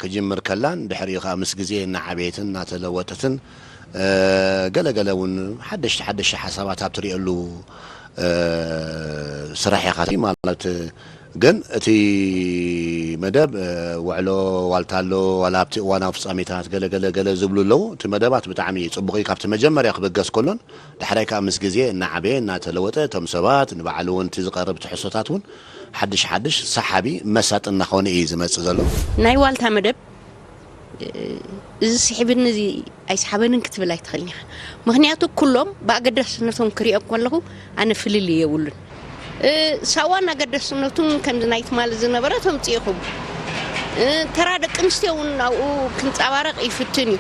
ክጅምር ከላን ድሕሪኡ ከዓ ምስ ግዜ እናዓበየትን እናተለወጠትን ገለገለ እውን ሓደሽቲ ሓደሽቲ ሓሳባት ኣብ ትሪእሉ ስራሕ ኢኻ ማለት ግን እቲ መደብ ውዕሎ ዋልታ ኣሎ ዋላ ኣብቲ እዋናዊ ፍጻሜታት ገለ ገለ ገለ ዝብሉ ኣለዉ። እቲ መደባት ብጣዕሚ ጽቡቕ እዩ። ካብቲ መጀመርያ ክብገስ ከሎን ዳሕራይ ከኣ ምስ ግዜ እናዓበየ እናተለወጠ እቶም ሰባት ንባዕሉ እውን እቲ ዝቐርብ ትሕዝቶታት እውን ሓድሽ ሓድሽ ሰሓቢ መሳጢ እናኾነ እዩ ዝመጽእ ዘሎ። ናይ ዋልታ መደብ እዚ ስሒብኒ እዚ ኣይሰሓበንን ክትብል ኣይትኽእልን ኢኻ። ምኽንያቱ ኩሎም ብኣገዳስነቶም ክሪኦም ከለኹ ኣነ ፍልልይ የብሉን። ሳዋን ኣገዳስነቱን ከምዚ ናይ ትማሊ ዝነበረ ተምፅኢኹም። ተራ ደቂ ኣንስትዮ እውን ኣብኡ ክንፀባረቕ ይፍትን እዩ።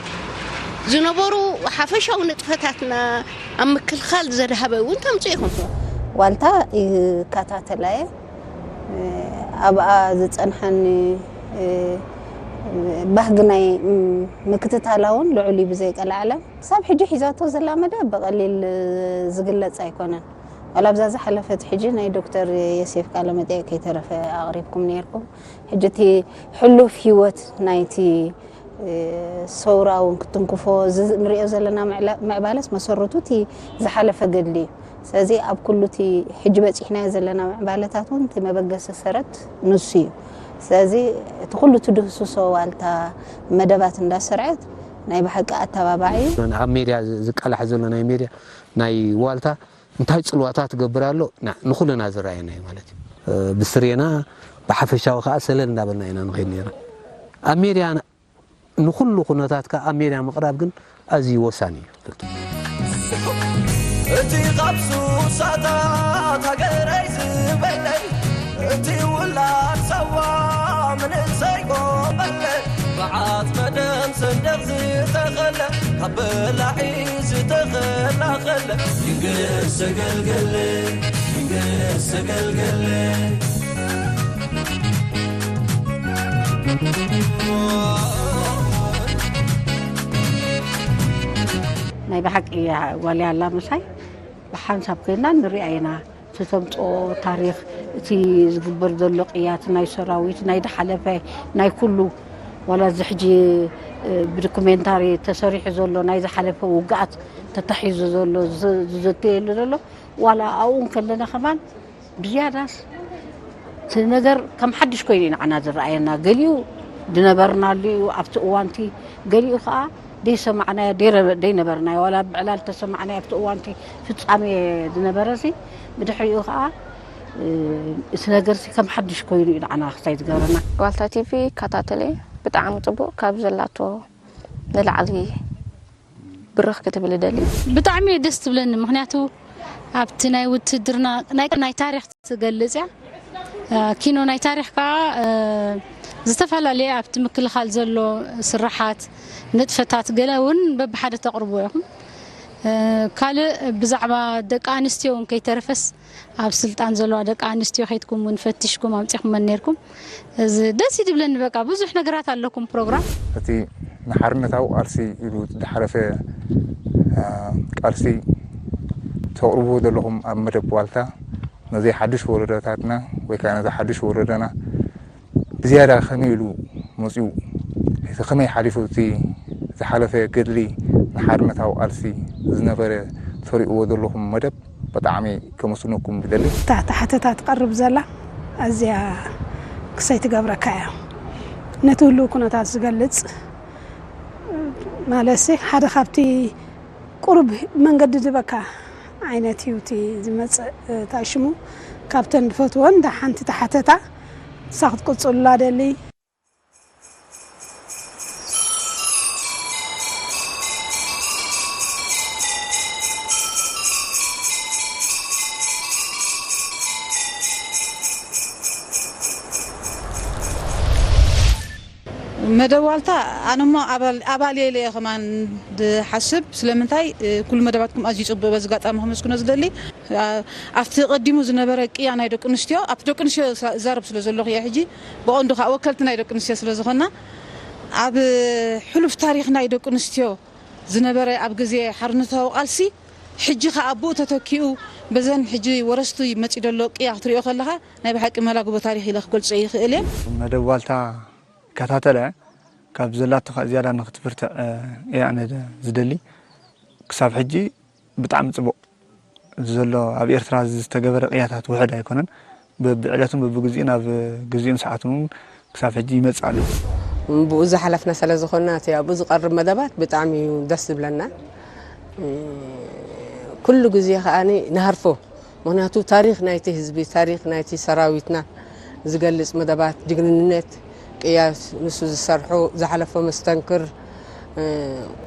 ዝነበሩ ሓፈሻዊ ንጥፈታትና ኣብ ምክልኻል ዘድሃበ እውን ተምፅኢኹም። ዋልታ ይከታተላ እየ። ኣብኣ ዝጸንሓኒ ባህጊ ናይ ምክትታላ እውን ልዑል እዩ ብዘይቀልዓለም። ክሳብ ሕጂ ሒዛቶ ዘላ መደብ ብቐሊል ዝግለጽ ኣይኮነን። ዋላ ኣብዛ ዝሓለፈት ሕጂ ናይ ዶክተር ዮሴፍ ቃለ መጠይቕ ከይተረፈ ኣቕሪብኩም ነይርኩም። ሕጂ እቲ ሕሉፍ ህይወት ናይቲ ሰውራ እውን ክትንክፎ እዚ ንሪኦ ዘለና ምዕባለስ መሰረቱ እቲ ዝሓለፈ ገድሊ እዩ። ስለዚ ኣብ ኩሉ እቲ ሕጂ በፂሕናዮ ዘለና ምዕባለታት እውን እቲ መበገሲ ሰረት ንሱ እዩ። ስለዚ እቲ ኩሉ ትድህስሶ ዋልታ መደባት እንዳሰርዐት ናይ ብሓቂ ኣተባባዒ እዩ። ኣብ ሜድያ ዝቃላሕ ዘሎ ናይ ሜድያ ናይ ዋልታ እንታይ ፅልዋታት ትገብር ኣሎ ንኩልና ዝረኣየና እዩ ማለት እዩ። ብስሬና ብሓፈሻዊ ከዓ ሰለል እንዳበልና ኢና ንኸይድ ነርና ኣብ ሜድያ ንኹሉ ኩነታትካ ኣብ ሜድያ ምቕራብ ግን ኣዝዩ ወሳኒ እዩ። እቲ ኻብ ሱሳታት ሃገረይ ዝበለይ እቲ ውላድ ሳዋ ምንእሰይ ጎበለ ብዓት መደም ሰንደቕ ዝተኸለ ካብ በላዒ ዝተኸላኸለ ይንገስ ዘገልገለ ይንገስ ዘገልገለ ናይ ብሓቂ ዋልያ ኣላ ምሳይ ብሓንሳብ ኮይና ንሪኣ ኢና። እቲ ተምፅኦ ታሪኽ፣ እቲ ዝግበር ዘሎ ቅያት ናይ ሰራዊት፣ ናይ ዝሓለፈ፣ ናይ ኩሉ፣ ዋላ እዚ ሕጂ ብዶክሜንታሪ ተሰሪሑ ዘሎ ናይ ዝሓለፈ ውግኣት ተታሒዙ ዘሎ፣ ዝዘተየሉ ዘሎ፣ ዋላ ኣብኡ እንከለና ከማን ብዝያዳስ እቲ ነገር ከም ሓድሽ ኮይኑ እዩ ንዓና ዝረኣየና። ገሊኡ ዝነበርናሉ እዩ ኣብቲ እዋንቲ፣ ገሊኡ ከዓ ደይሰማዕናዮ፣ ደይረ-፣ ደይነበርናዮ፣ ዋላ ብዕላል ተሰማዕናዮ ኣብቲ እዋንቲ ፍጻሜ ዝነበረ ሲ፣ ብድሕሪኡ ከዓ፣ እ፣ እቲ ነገር ሲ ከም ሓድሽ ኮይኑ እዩ ንዓና ክሳይ ዝገብረና። ዋልታ ቲቪ ይከታተል እየ። ብጣዕሚ ጽቡቕ፣ ካብ ዘላቶ ንላዕሊ ብርኽ ክትብል እደሊ። ብጣዕሚ እየ ደስ ትብለኒ፣ ምኽንያቱ ኣብቲ ናይ ውትድርና ናይ፣ ናይ ታሪኽ ትገልጽ እያ። እ፣ ኪኖ ናይ ታሪኽ ከዓ፣ እ፣ ዝተፈላለየ ኣብቲ ምክልኻል ዘሎ ስራሓት፣ ንጥፈታት ገለ እውን በብሓደ ተቕርቦ ኢኹም። እ፣ ካልእ ብዛዕባ ደቂ ኣንስትዮ እውን ከይተረፈስ ኣብ ስልጣን ዘለዋ ደቂ ኣንስትዮ ከይድኩም እውን ፈቲሽኩም ኣምጺኹመን ነይርኩም። እዚ ደስ እዩ ዝብለኒ፣ በቃ ብዙሕ ነገራት ኣለኩም ፕሮግራም። እቲ ንሓርነታዊ ቃልሲ ኢሉ ዝሓለፈ፣ እ፣ ቃልሲ ተቕርብዎ ዘለኹም ኣብ መደብ ዋልታ ነዚ ሓድሽ ወለዶታትና ወይ ከዓ ነዚ ሓድሽ ወለዶና ብዝያዳ ከመይ ኢሉ መፂኡ፣ እቲ ከመይ ሓሊፉ እቲ ዝሓለፈ ገድሊ ንሓርነታዊ ቃልሲ ዝነበረ ተሪእዎ ዘለኹም መደብ ብጣዕሚ ከመስግነኩም ይደሊ። እታ፣ እታ ሓተታ ትቐርብ ዘላ ኣዝያ ክሰይ ትገብረካ እያ። ነቲ ህልው ኩነታት ዝገልጽ ማለትሲ ሓደ ካብቲ ቁሩብ መንገዲ ዝበካ ዓይነት እዩ እቲ ዝመጽእ፣ እ፣ እንታይ ሽሙ፣ ካብተን ዝፈትወን እታ ሓንቲ ተሓተታ ንሳ ክትቅጽሉላ ደሊ። መደብ ዋልታ ኣነሞ ኣባል፣ ኣባል የለ እየ ከማን ድሓስብ። ስለምንታይ፣ እ፣ ኩሉ መደባትኩም ኣዝዩ ጽቡቅ። በዚ ኣጋጣሚ ከመስግኖ ዝደሊ፣ ኣ-፣ ኣብቲ ቀዲሙ ዝነበረ ቅያ ናይ ደቂ ኣንስትዮ፣ ኣብቲ ደቂ ኣንስትዮ ሳ-፣ እዛረብ ስለ ዘለኹ እየ። ሕጂ ብቐንዱ ከዓ ወከልቲ ናይ ደቂ ኣንስትዮ ስለ ዝኾና፣ ኣብ ሕሉፍ ታሪኽ ናይ ደቂ ኣንስትዮ ዝነበረ ኣብ ግዜ ሓርነታዊ ቃልሲ፣ ሕጂ ከዓ ኣብኡ ተተኪኡ በዘን ሕጂ ወረስቱ መፂኡ ዘሎ ቅያ ክትሪኦ ከለኻ ናይ ብሓቂ መላግቦ ታሪኽ ኢለ ክገልጾ ይኽእል እየ። መደብ ዋልታ ይከታተለ፣ ካብ ዘላቶ ከኣ ዝያዳ ንክትብርትዕ፣ እ፣ እየ ኣነ ደ-፣ ዝደሊ። ክሳብ ሕጂ ብጣዕሚ ጽቡቕ ዘሎ፣ ኣብ ኤርትራ ዝተገበረ ቅያታት ውሑድ ኣይኮነን። በብዕለቱን በብግዚኡን ኣብ ግዚኡን ሰዓቱን እውን ክሳብ ሕጂ ይመጽእ ኣሎ። ብኡ ዝሓለፍና ስለ ዝኾንና፣ እቲ ኣብኡ ዝቐርብ መደባት ብጣዕሚ እዩ ደስ ዝብለና። ኩሉ ግዜ ከኣ ንሃርፎ። ምኽንያቱ ታሪኽ ናይቲ ህዝቢ፣ ታሪኽ ናይቲ ሰራዊትና ዝገልጽ መደባት፣ ጅግንነት፣ ቅያ ንሱ ዝሰርሖ፣ ዝሓለፎ መስተንክር፣ እ፣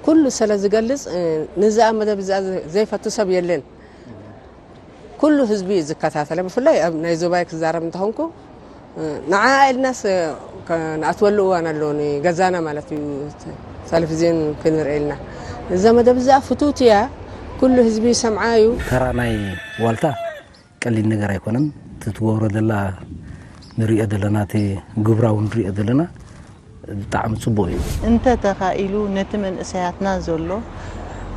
ኩሉ ስለ ዝገልጽ፣ እ፣ ንዛ መደብ እዚኣ ዘ-፣ ዘይፈቱ ሰብ የለን። ኩሉ ህዝቢ እዩ ዝከታተለ። ብፍላይ ኣብ ናይ ዞባይ ክዛረብ እንተኾንኩ፣ ንዓኣ ኢልናስ ከ-፣ ንኣትወሉ እዋን ኣሎ፣ ንገዛና ማለት እዩ፣ ተ-፣ ቴሌቪዝዮን ክንርኢ ኢልና። እዛ መደብ እዚኣ ፍትውቲ እያ፣ ኩሉ ህዝቢ ይሰምዓ እዩ። ተራ ናይ ዋልታ ቀሊል ነገር ኣይኮነን። እቲ ትገብሮ ዘላ ንሪኦ ዘለና፣ እቲ ግብራ እውን ንሪኦ ዘለና፣ ብጣዕሚ ጽቡቕ እዩ። እንተ ተኻኢሉ ነቲ መንእሰያትና ዘሎ፣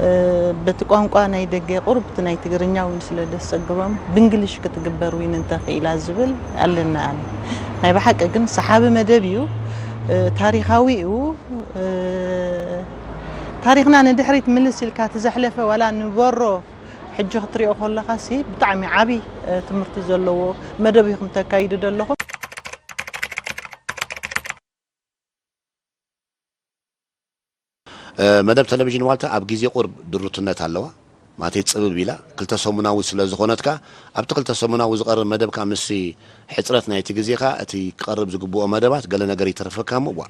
እ፣ በቲ ቋንቋ ናይ ደገ ቁሩብ እቲ ናይ ትግርኛ እውን ስለ ዘሰግሮም ብእንግሊሽ ክትግበር እውን እንተ ኽኢላ ዝብል ኣለና ኣነ። ናይ ብሓቂ ግን ሰሓቢ መደብ እዩ፣ እ፣ ታሪኻዊ እዩ፣ እ፣ ታሪኽና ንድሕሪት ምልስ ኢልካ እቲ ዘሕለፈ ዋላ ንበሮ ሕጂ ክትሪኦ ከለኻሲ ብጣዕሚ ዓቢ፣ እ፣ ትምህርቲ ዘለዎ መደብ ኢኹም ተካይዱ ዘለኹም። እ፣ መደብ ቴሌቪዥን ዋልታ ኣብ ግዜ ቁርብ ድሩትነት ኣለዋ። ማለተይ ጽብብ ኢላ፣ ክልተ ሰሙናዊ ስለ ዝኾነት ከኣ፣ ኣብቲ ክልተ ሰሙናዊ ዝቐርብ መደብ ከኣ ምስቲ ሕጽረት ናይቲ ግዜ ከኣ፣ እቲ ክቐርብ ዝግብኦ መደባት ገለ ነገር ይተርፈካ እሞ፣ ዋ፣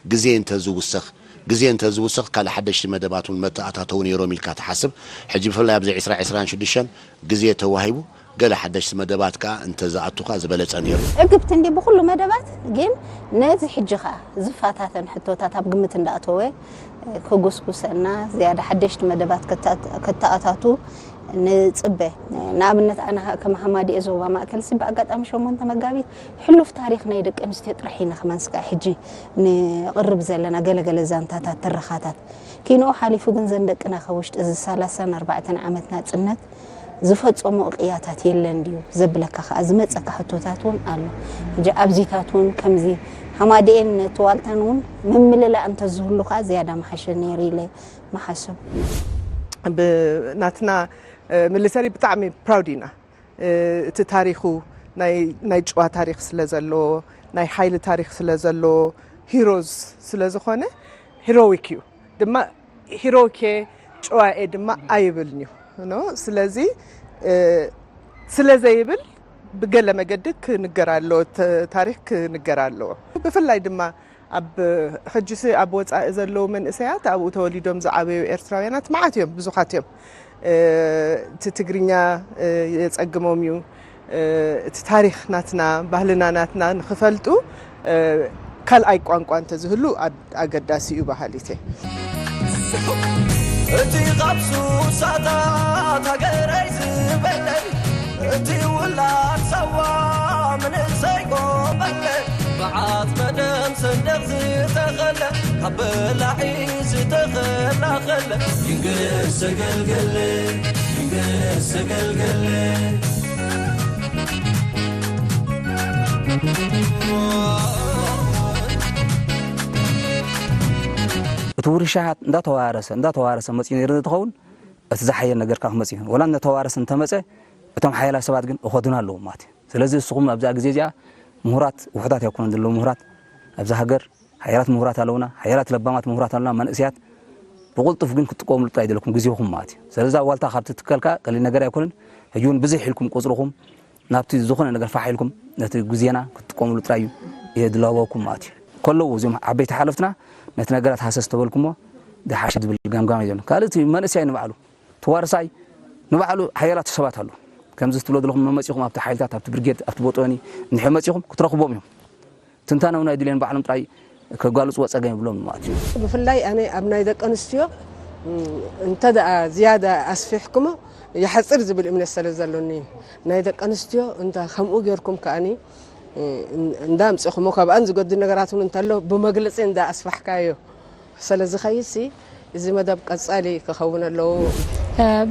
ግዜ እንተ ዝውሰኽ፣ ግዜ እንተ ዝውሰኽ፣ ካልእ ሓደሽቲ መደባት እውን መተኣታተው ነይሮም ኢልካ ትሓስብ። ሕጂ ብፍላይ ኣብዚ ዕስራ ዕስራን ሽዱሽተን ግዜ ተዋሂቡ፣ ገለ ሓደሽቲ መደባት ከኣ እንተ ዝኣቱ ከኣ ዝበለጸ ነይሩ። ዕግብቲ እንዲ ብኹሉ መደባት፣ ግን ነዚ ሕጂ ከኣ ዝፈታተን ሕቶታት ኣብ ግምት እንዳኣተወ ክጉስጉሰና፣ ዝያዳ ሓደሽቲ መደባት ከታ-፣ ከተኣታቱ ንጽበ። ንኣብነት ኣነ ከም ሃማዲኤ ዞባ ማእከል ሲ ብኣጋጣሚ ሸሞንተ መጋቢት ሕሉፍ ታሪኽ ናይ ደቂ ኣንስትዮ ጥራሕ ኢና ከማን ስጋዕ ሕጂ ንቕርብ ዘለና ገለገለ ዛንታታት ትረኻታት። ኪንኡ ሓሊፉ ግን ዘን ደቅና ካብ ውሽጢ እዚ ሰላሳን ኣርባዕተን ዓመት ናጽነት ዝፈጸሞ ቅያታት የለን ድዩ ዘብለካ ከኣ ዝመጸካ ሕቶታት እውን ኣሎ። ሕጂ ኣብዚታት እውን ከምዚ ሃማዲኤን ነቲ ዋልታን እውን ምምልላእ እንተዝህሉ ከኣ ዝያዳ ምሓሸ ነይሩ ኢለ ምሓስብ። ብናትና ሚሊተሪ ብጣዕሚ ፕራውድ ኢና። እቲ ታሪኹ ናይ ጭዋ ታሪኽ ስለ ዘለዎ፣ ናይ ሓይሊ ታሪኽ ስለ ዘለዎ፣ ሂሮዝ ስለ ዝኾነ ሂሮይክ እዩ ድማ። ሂሮይክ እየ፣ ጭዋ እየ ድማ ኣይብልን እዩ። ስለዚ ስለ ዘይብል ብገለ መገዲ ክንገር ኣለዎ፣ ታሪኽ ክንገር ኣለዎ። ብፍላይ ድማ ኣብ ሕጂሲ ኣብ ወጻኢ ዘለዉ መንእሰያት ኣብኡ ተወሊዶም ዝዓበዩ ኤርትራውያናት መዓት እዮም፣ ብዙኻት እዮም። እቲ ትግርኛ የጸግሞም እዩ። እቲ ታሪኽ ናትና ባህልና ናትና ንኽፈልጡ ካልኣይ ቋንቋ እንተዝህሉ ኣገዳሲ እዩ በሃሊት እየ። እቲ ኻብ ሱሳታት ሃገረይ ዝበለይ እቲ ውላድ ሳዋ መንእሰይ ቆመለ ብዓት መደም ሰንደቕ ዝተኸለ ካብ በላዒ ዝተኸላኸለ ይንገስ ዘገልገለ ይንገስ ዘገልገለ እቲ ውርሻ እንዳተዋረሰ እንዳተዋረሰ መፅኡ ነይሩ እንትኸውን እቲ ዝሓየል ነገር ካብ ክመፅእ ይኹን ወላ እንዳተዋረሰ እንተመፀ እቶም ሓያላት ሰባት ግን እኸዱና ኣለዎም ማለት እዩ። ስለዚ እስኹም ኣብዛ ግዜ እዚኣ ምሁራት ውሑዳት ኣይኮኑን ዘለዉ ምሁራት ኣብዛ ሃገር ሓያላት ምሁራት ኣለውና፣ ሓያላት ለባማት ምሁራት ኣለውና፣ መንእሰያት ብቕልጡፍ ግን ክትጥቀሙሉ ጥራይ ዘለኩም ግዜኹም ማለት እዩ። ስለዚ ዋልታ ካብ ትትከልካ ቀሊል ነገር ኣይኮንን። ሕጂ እውን ብዝሕ ኢልኩም ቁፅርኹም ናብቲ ዝኾነ ነገር ፋሕ ኢልኩም ነቲ ግዜና ክትጥቀሙሉ ጥራይ እዩ እየ ድላበኩም ማለት እዩ። ከለዉ እዚኦም ዓበይቲ ሓለፍትና ነቲ ነገራት ሃሰስ ተበልኩሞ ዝሓሸ ዝብል ገምጋም እዩ ዘሎ። ካልእ እቲ መንእሰያይ ንባዕሉ ተዋርሳይ ንባዕሉ ሓያላት ሰባት ኣለዉ። ከምዚ ትብሎ ዘለኹም መመፂኹም ኣብቲ ሓይልታት ኣብቲ ብርጌድ ኣብቲ ቦጦኒ እንድሕር መፂኹም ክትረኽቦም እዮም። ትንታነ እውን ኣይድልዮን ባዕሎም ጥራይ ከጋልፅዎ ፀገም ይብሎም ማለት እዩ። ብፍላይ ኣነ ኣብ ናይ ደቂ ኣንስትዮ እንተ ደኣ ዝያዳ ኣስፊሕኩሞ ይሓፅር ዝብል እምነት ስለ ዘሎኒ እዩ። ናይ ደቂ ኣንስትዮ እንተ ከምኡ ጌርኩም ከኣኒ እንዳ ኣምፅኹሞ ካብኣን ዝጎድል ነገራት እውን እንተሎ ብመግለፂ እንዳ ኣስፋሕካዮ ስለ ዝኸይድሲ እዚ መደብ ቀፃሊ ክኸውን ኣለዎ።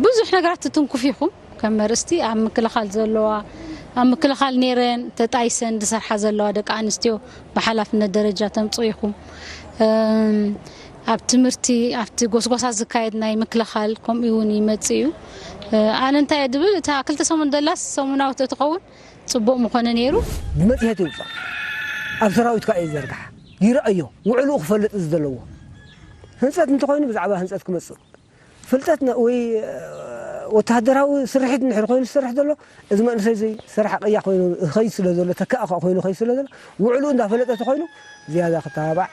ብዙሕ ነገራት ትትንኩፍ ኢኹም ከም ኣርእስቲ ኣብ ምክልኻል ዘለዋ ኣብ ምክልኻል ነይረን ተጣይሰን ዝሰርሓ ዘለዋ ደቂ ኣንስትዮ ብሓላፍነት ደረጃ ተምፅኡ ኢኹም። ኣብ ትምህርቲ ኣብቲ ጎስጓሳት ዝካየድ ናይ ምክልኻል ከምኡ እውን ይመፅእ እዩ። ኣነ እንታይ እየ ድብል እታ ክልተ ሰሙን ደላስ ሰሙናዊት እትኸውን ፅቡቕ ምኾነ ነይሩ። ብመፅሄት ይውፃእ ኣብ ሰራዊት ከዓ ይዘርጋሕ ይረኣዮ ውዕልኡ ክፈልጥ እዚ ዘለዎ ህንፀት እንተኮይኑ ብዛዕባ ህንፀት ክመፅእ ፍልጠት ወይ ወታደራዊ ስርሒት እንድሕር ኮይኑ ዝሰርሕ ዘሎ እዚ መንእሰይ እዚ ስራሕ ቅያ ኮይኑ ይኸይድ ስለ ዘሎ ተካእ ከዓ ኮይኑ ይኸይድ ስለ ዘሎ ውዕሉ እንዳፈለጠ ተኮይኑ ዝያዳ ክተባባዕ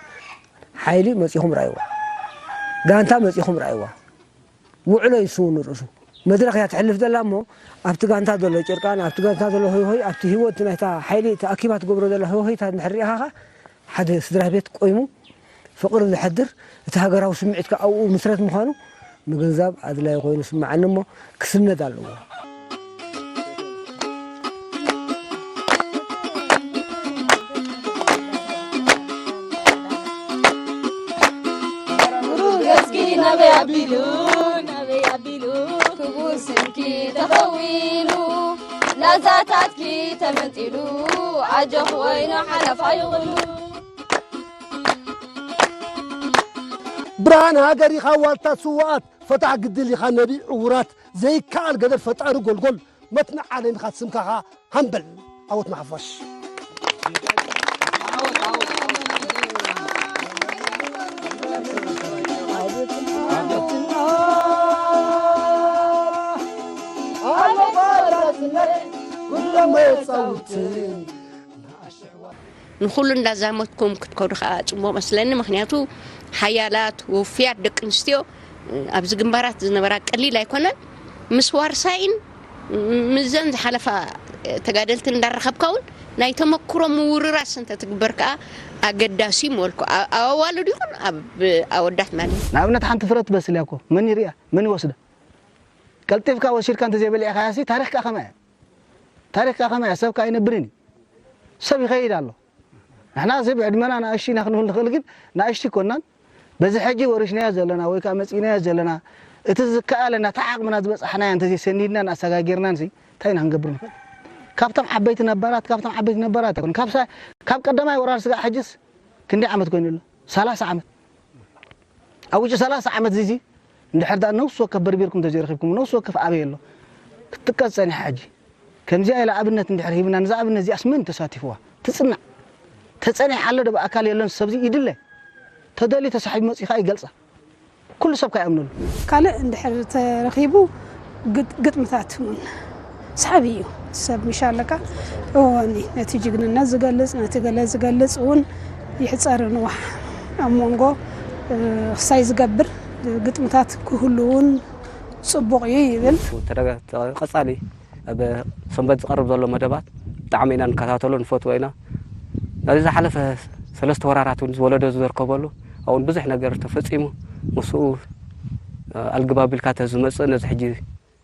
ሓይሊ መፂኹም ራእይዋ ጋንታ መፂኹም ራእይዋ ውዕሎ ይስውኑ ርእሱ መድረኽ እያ ትሕልፍ ዘላ እሞ ኣብቲ ጋንታ ዘሎ ጭርቃን ኣብቲ ጋንታ ዘሎ ሆይ ሆይ ኣብቲ ህይወት ናይታ ሓይሊ ተኣኪባ ትገብሮ ዘላ ሆይ ሆይታ እንድሕር ሪኢኻ ሓደ ስድራ ቤት ቆይሙ ፍቕሪ ዘሕድር እቲ ሃገራዊ ስምዒት ከዓ ኣብኡ ምስረት ምዃኑ ምግንዛብ ኣድላይ ኮይኑ ስምዓኒ እሞ ክስነድ ኣለዎ። ብሩህ ገጽኪ ናበይ ኣቢሉ ናበይ ኣቢሉ ክቡር ስምኪ ተኸዊኑ ላዛታትኪ ተመንጢሉ ኣጆኺ ወይኖ ሓለፋ ይኹሉ። ብርሃን ሃገር ኢኻ ዋልታ ስውኣት ፈታሕ ግድል ኢኻ ነቢ ዕውራት ዘይከኣል ገደል ፈጣሪ ጎልጎል መትንዓለም ኢኻ ስምካኻ ሃምበል ዓወት ንሓፋሽ። ንኹሉ እንዳዛመትኩም ክትከዱ ከዓ ፅቡቅ መስለኒ። ምክንያቱ ሓያላት ውፍያት ደቂ ኣንስትዮ ኣብዚ ግንባራት ዝነበራ ቀሊል ኣይኮነን። ምስ ዋርሳይን ምዘን ዝሓለፋ ተጋደልትን እንዳረኸብካ እውን ናይ ተመክሮ ምውርራስ እንተትግበር ከዓ ኣገዳሲ ምበልኩ። ኣብ ኣዋልድ ይኹን ኣብ ኣወዳት ማለት እዩ። ንኣብነት ሓንቲ ፍረ ትበስል እያ እኮ መን ይሪኣ መን ይወስዳ? ቀልጢፍካ ወሲድካ እንተዘይበሊዕካያሲ ታሪኽካ ከመይ እያ? ታሪኽካ ከመይ እያ? ሰብካ ኣይነብርን እዩ። ሰብ ይኸይድ ኣሎ። ንሕና እዚ ብዕድመና ንኣሽቱ ኢና ክንብል ንኽእል፣ ግን ንኣሽቱ ኣይኮናን። በዚ ሕጂ ወሪሽናዮ ዘለና ወይ ከዓ መፂእናዮ ዘለና፣ እቲ ዝከኣለና፣ እቲ ዓቕምና ዝበፃሕናዮ እንተዘይሰኒድናን ኣሰጋጊርናንሲ እንታይ ኢና ክንገብር ንኽእል? ካብቶም ዓበይቲ ነባራት፣ ካብቶም ዓበይቲ ነባራት ኣይኮን። ካብ ሳ-፣ ካብ ቀዳማይ ወራር ስጋዕ ሕጅስ ክንደይ ዓመት ኮይኑ ኣሎ? ሰላሳ ዓመት። ኣብ ውሽጢ ሰላሳ ዓመት እዚ እንድሕር ደኣ ነፍሲ ወከፍ በርቢርኩም ተዘይረኺብኩም፣ ነፍሲ ወከፍ ኣበይ ኣሎ? ክትጥቀስ ጸኒሓ ሕጂ። ከምዚኣ ኢላ ኣብነት እንድሕር ሂብና፣ ነዛ ኣብነት እዚኣስ መን ተሳቲፍዋ? ትጽናዕ። ተጸኒሓ ኣሎ ዶ ብኣካል የለን ሰብዚ ይድለ። ተደልዩ ተሳሒቡ መጺኡ ከኣ ይገልጻ። ኩሉ ሰብ ከይኣምነሉ። ካልእ እንድሕር ተረኺቡ ግጥ-፣ ግጥምታት እውን ሰሓቢ እዩ። ሰብ ምሽ ኣለካ። እወኒ፣ ነቲ ጅግንነት ዝገልጽ፣ ነቲ ገለ ዝገልጽ እውን ይሕጸር ንዋሕ ኣብ መንጎ፣ እ፣ ክሳይ ዝገብር ግጥምታት ክህሉ እውን ጽቡቕ እዩ ይብል። ተደጋ-፣ ቀጻሊ ኣብ ሰንበት ዝቐርብ ዘሎ መደባት ብጣዕሚ ኢና ንከታተሎ፣ ንፈትዎ ኢና። ናብዚ ዝሓለፈ ሰለስተ ወራራት እውን ዝወለዶ ዝዘርከበሉ፣ ኣብኡን ብዙሕ ነገር ተፈጺሙ፣ ምስኡ ኣልግብ ኣቢልካ ተዝመጽእ፣ ነዚ ሕጂ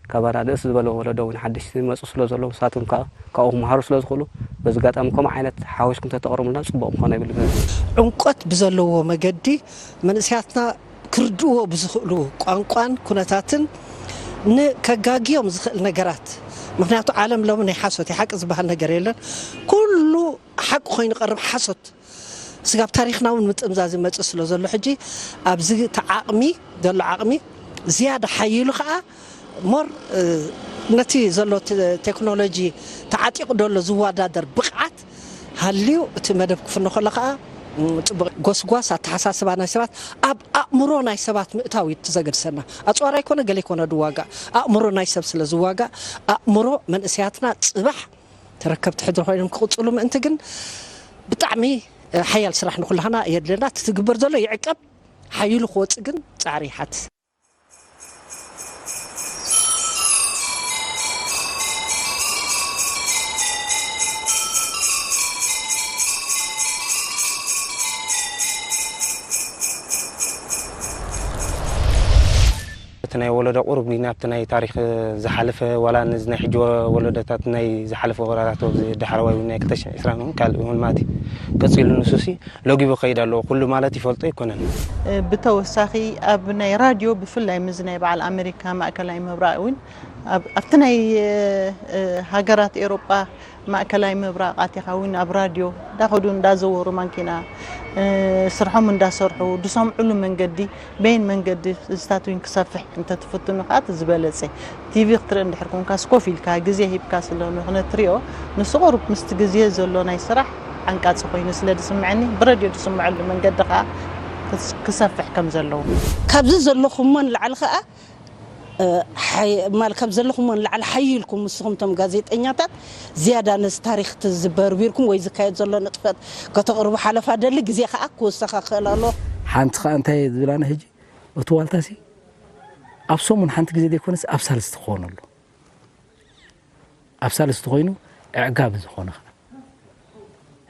ካባና ንእስ ዝበለ ወለዶ እውን ሓደሽቲ ዝመጹ ስለ ዘለዉ፣ ንሳቶም ከኣ ካብኡ ክመሃሩ ስለ ዝኽእሉ፣ በዚ ኣጋጣሚ ከምኡ ዓይነት ሓዊስኩም ተተቕርቡልና ጽቡቕ ምኾነ ይብል። ዕምቆት ብዘለዎ መገዲ መንእሰያትና ክርድእዎ ብዝኽእሉ ቋንቋን ኩነታትን ንከጋግዮም ዝኽእል ነገራት፣ ምኽንያቱ ዓለም ሎሚ ናይ ሓሶት እዩ፣ ሓቂ ዝበሃል ነገር የለን። ኩሉ ሓቂ ኮይኑ ቀርብ ሓሶት ስጋብ ታሪኽና እውን ምጥምዛዝ ይመጽእ ስለ ዘሎ፣ ሕጂ ኣብዚ እቲ ዓቕሚ ዘሎ ዓቕሚ ዝያዳ ሓይሉ ከኣ ሞር፣ እ፣ ነቲ ዘሎ ተ-፣ ቴክኖሎጂ ተዓጢቑ ደሎ ዝወዳደር ብቕዓት ሃልዩ እቲ መደብ ክፍኖ ከሎ ከኣ፣ ም፣ ጽቡቕ ጎስጓስ ኣተሓሳስባ ናይ ሰባት ኣብ ኣእምሮ ናይ ሰባት ምእታው እዩ እቲ ዘገድሰና። ኣጽዋር ኣይኮነ ገለ ኣይኮነ ድዋጋእ፣ ኣእምሮ ናይ ሰብ ስለ ዝዋጋእ፣ ኣእምሮ መንእሰያትና ጽባሕ ተረከብቲ ሕድሪ ኮይኖም ክቕጽሉ ምእንቲ ግን ብጣዕሚ፣ እ፣ ሓያል ስራሕ ንኹላህና የድልየና። እቲ ትግበር ዘሎ ይዕቀብ፣ ሓይሉ ክወጽእ ግን ጻዕሪ ይሓትት። እቲ ናይ ወለዶ ቁሩብ ግን ኣብቲ ናይ ታሪኽ ዝሓለፈ፣ ዋላ ነዚ ናይ ሕጂ ወ-፣ ወለዶታት ናይ ዝሓለፈ ወራራት፣ ኣብዚ ዳሕረዋይ እውን ናይ ክልተ ሽሕን ዕስራን እውን ካልእ እውን ማለት እዩ ቀጺሉ፣ ንሱሲ ለጊቡ ክኸይድ ኣለዎ። ኩሉ ማለት ይፈልጦ ኣይኮነን። ብተወሳኺ ኣብ ናይ ራድዮ ብፍላይ ምስዚ ናይ በዓል ኣሜሪካ ማእከላይ ምብራቕ እውን ኣብ-፣ ኣብቲ ናይ፣ እ፣ ሃገራት ኤውሮጳ ማእከላይ ምብራቕ ኣቲኻ እውን ኣብ ራድዮ እንዳኸዱ እንዳዘወሩ ማንኪና፣ እ፣ ስርሖም እንዳሰርሑ ዝሰምዕሉ መንገዲ በየን መንገዲ እዚታት እውን ክሰፍሕ እንተትፍትኑ ከዓ እቲ ዝበለጸ። ቲቪ ክትርኢ እንድሕር ኮንካስ ኮፍ ኢልካ ግዜ ሂብካ ስለ ንኽነትሪኦ ንሱ ቁሩብ ምስቲ ግዜ ዘሎ ናይ ስራሕ ዓንቃጺ ኮይኑ ስለ ዝስምዐኒ ብረድዮ ዝስምዐሉ መንገዲ ከዓ ክስ-፣ ክሰፍሕ ከም ዘለዎ። ካብዚ ዘለኹሞ ንላዕሊ ከዓ፣ እ፣ ሓይ-፣ ማል-፣ ካብ ዘለኹሞ ንላዕሊ ሓይልኩም ንስኹም እቶም ጋዜጠኛታት ዝያዳ ነዚ ታሪኽ እቲ ዝበርቢርኩም ወይ ዝካየድ ዘሎ ንጥፈት ከተቕርቡ ሓለፋ ደሊ፣ ግዜ ከዓ ክወሰኻ ክኽእል ኣለዎ። ሓንቲ ከዓ እንታይ ዝብላና ሕጂ፣ እቲ ዋልታሲ ኣብ ሰሙን ሓንቲ ግዜ ዘይኮነስ ኣብ ሳልስቲ ክኾን ኣሎ። ኣብ ሳልስቲ ኮይኑ ኣዕጋቢ ዝኾነ ኸዓ።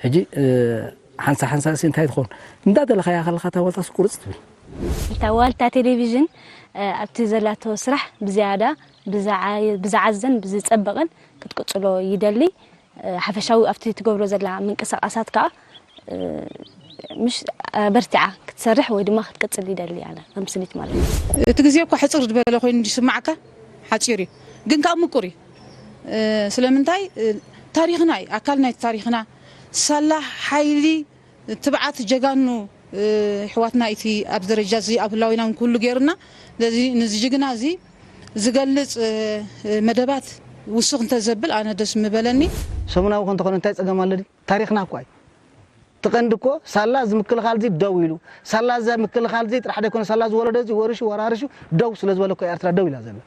ሕጂ፣ እ፣ ሓንሳ ሓንሳ እሲ እንታይ ትኾን? እንዳደለኻያ ከለኻ እታ ዋልታስ ቁርጽ ትብል። እታ ዋልታ ቴሌቪዥን፣ እ፣ ኣብቲ ዘላቶ ስራሕ ብዝያዳ ብዝዓ-፣ ብዝዓዘን ብዝጸበቕን ክትቅጽሎ ይደሊ። እ፣ ሓፈሻዊ ኣብቲ ትገብሮ ዘላ ምንቅስቓሳት ከኣ፣ እ፣ ምሽ-፣ ኣበርቲዓ ክትሰርሕ ወይ ድማ ክትቅጽል ይደሊ ኣነ ከም ስኒት ማለት እዩ። እቲ ግዜ እኮ ሕጽር ዝበለ ኮይኑ ይስማዓካ፣ ሓጺር እዩ፣ ግን ከኣ ምቁር እዩ። እ፣ ስለምንታይ፣ እ፣ ታሪኽና እዩ፣ ኣካል ናይቲ ታሪኽና፣ ሳላ ሓይሊ ትብዓት ጀጋኑ፣ እ፣ ኣሕዋትና እቲ ኣብዚ ደረጃ እዚ ኣብ ህላዌና እውን ክህሉ ገይሩና። ስለዚ ነዚ ጅግና እዚ ዝገልጽ፣ እ፣ እ፣ መደባት ውስኽ እንተዘብል ኣነ ደስ ምበለኒ። ሰሙናዊ ከ እንተኾነ እንታይ ጸገም ኣሎ ድዩ? ታሪኽና እኳ እዩ። እቲ ቀንዲ እኮ ሳላ እዚ ምክልኻል እዚ ደው ኢሉ፣ ሳላ እዚ ምክልኻል እዚ ጥራሕ ደይኮነ፣ ሳላ እዚ ወለዶ እዚ ወሪሹ ወራሪሹ ደው ስለ ዝበለ እኮ ኤርትራ ደው ኢላ ዘላ።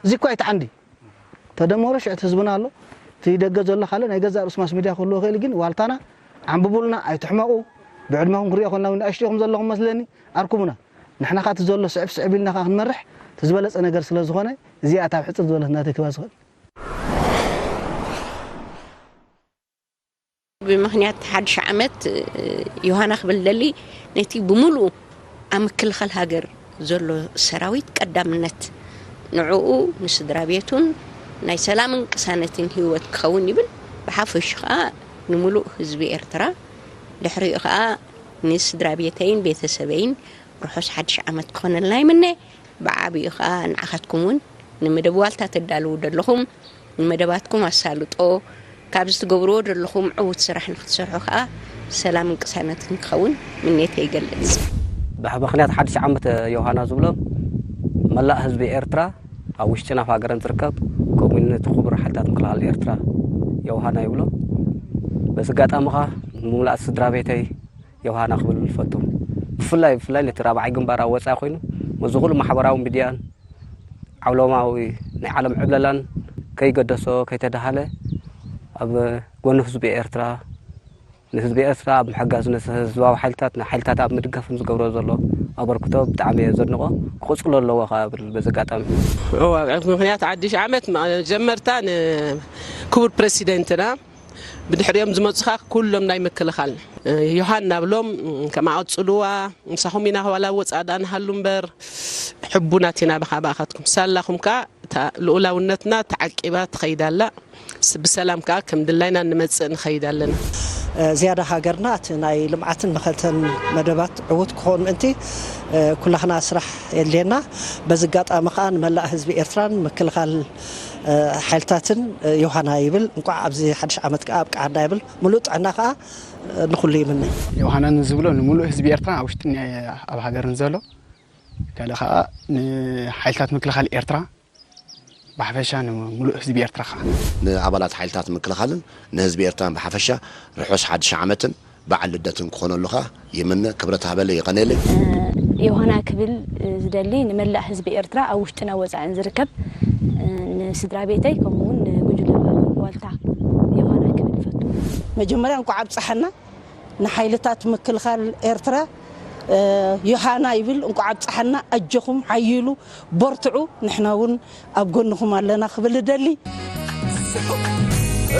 እዚ እኳ እዩ እቲ ዓንዲ። ተደመሮ ሽዕቲ ህዝብና ኣሎ። እቲ ደገ ዘሎ ካልእ ናይ ገዛእ ርእሱ ማስ ሚድያ ክህልዎ ይኽእል፣ ግን ዋልታና ዓንብቡልና፣ ኣይትሕመቑ። ብዕድመኹም ክሪኦ ከለና እውን ንኣሽቱ ኢኹም ዘለኹም መስለኒ፣ ኣርኩቡና። ንሕና ኸኣ እቲ ዘሎ ስዕብ ስዕብ ኢልና ኸኣ ክንመርሕ እቲ ዝበለጸ ነገር ስለ ዝኾነ፣ እዚኣ እታ ኣብ ሕጽር ዝበለት ናተይ ክባ ዝኽእል። ብምኽንያት ሓድሽ ዓመት፣ እ፣ ዮሃና ክብል ደሊ፣ ነቲ ብምሉኡ ኣብ ምክልኻል ሃገር ዘሎ ሰራዊት ቀዳምነት ንዕኡ፣ ንስድራ ቤቱን ናይ ሰላምን ቅሳነትን ህይወት ክኸውን ይብል። ብሓፈሽ ከኣ ንምሉእ ህዝቢ ኤርትራ፣ ድሕሪኡ ከኣ ንስድራ ቤተይን ቤተሰበይን ርሑስ ሓድሽ ዓመት ክኾነልና ይምነ። ብዓቢኡ ከኣ ንዓኻትኩም እውን ንመደብ ዋልታ ተዳልዉ ዘለኹም ንመደባትኩም ኣሳልጦ ካብዚ ትገብርዎ ዘለኹም ዕዉት ስራሕ ንክትሰርሑ ከኣ ሰላምን ቅሳነትን ክኸውን ምንየተይ ይገልጽ። ብምኽንያት ሓድሽ ዓመት ዮሃና ዝብሎ መላእ ህዝቢ ኤርትራ ኣብ ውሽጥን ኣብ ሃገርን ዝርከብ ከምኡ እውን ነቲ ክቡር ሓይልታት ምክልኻል ኤርትራ ዮሃና ይብሎ። በዚ ኣጋጣሚ ከኣ ንምሉኣት ስድራ ቤተይ ዮሃና ክብል ይፈቱ። ብፍላይ ብፍላይ ነቲ ራብዓይ ግንባር ኣብ ወጻኢ ኮይኑ ምስዚ ኩሉ ማሕበራዊ ሚድያን ዓውሎማዊ ናይ ዓለም ዕብለላን ከይገደሶ ከይተዳሃለ ኣብ ጎኒ ህዝቢ ኤርትራ ንህዝቢ ኤርትራ ኣብ ምሕጋዝ ነቲ ህዝባዊ ሓይልታት ንሓይልታት ኣብ ምድጋፍን ዝገብሮ ዘሎ ኣበርክቶ ብጣዕሚ እየ ዘድንቖ። ክቕጽሎ ኣለዎ ከኣ እብል በዚ ኣጋጣሚ። እዋ፣ ምኽንያት ሓድሽ ዓመት መጀመርታ ንክቡር ፕረሲደንትና ብድሕሪኦም ዝመጹኻ ኩሎም ናይ ምክልኻል ዮሃና ብሎም ከማቐጽልዋ ምሳኹም ኢና ዋላ ወጻእ ደኣ ንሃሉ እምበር ሕቡናት ኢና ብኻ ብኣኻትኩም ሳላኹም ከኣ እታ ልኡላውነትና ተዓቂባ ትኸይድ ኣላ። ስ- ብሰላም ከኣ ከም ድላይና ንመጽእ ንኸይድ ኣለና። ዝያዳ ሃገርና እቲ ናይ ልምዓትን መኸተን መደባት ዕዉት ክኾን ምእንቲ ኩላኽና ስራሕ የድልየና። በዚ ኣጋጣሚ ከኣ ንመላእ ህዝቢ ኤርትራን ምክልኻል ሓይልታትን ዮሃና ይብል። እንቋዕ ኣብዚ ሓድሽ ዓመት ከኣ ኣብቅዓና ይብል። ምሉእ ጥዕና ከኣ ንኹሉ ይምነ። ዮሃና ንዝብሎ ንምሉእ ህዝቢ ኤርትራ ኣብ ውሽጥን ኣብ ሃገርን ዘሎ ካልእ ከኣ ንሓይልታት ምክልኻል ኤርትራ ብሓፈሻ ንምሉእ ህዝቢ ኤርትራ ከኣ። ንኣባላት ሓይልታት ምክልኻልን ንህዝቢ ኤርትራን ብሓፈሻ ርሑስ ሓድሽ ዓመትን በዓል ልደትን ክኾነሉ ከኣ ይምነ። ክብረት ሃበለይ፣ የቐንየለይ። ዮሃና ክብል ዝደሊ ንመላእ ህዝቢ ኤርትራ ኣብ ውሽጥን ኣብ ወጻእን ዝርከብ ንስድራ ቤተይ ከምኡ እውን ንጉጅለ ዋልታ ዮሃና ክብል ይፈቱ። መጀመርያ እንኳዕ ኣብፀሐና። ንሓይልታት ምክልኻል ኤርትራ ዮሃና ይብል። እንኳዕ ኣብፀሐና። ኣጆኹም ሓይሉ በርትዑ። ንሕና እውን ኣብ ጎንኹም ኣለና ክብል እደሊ።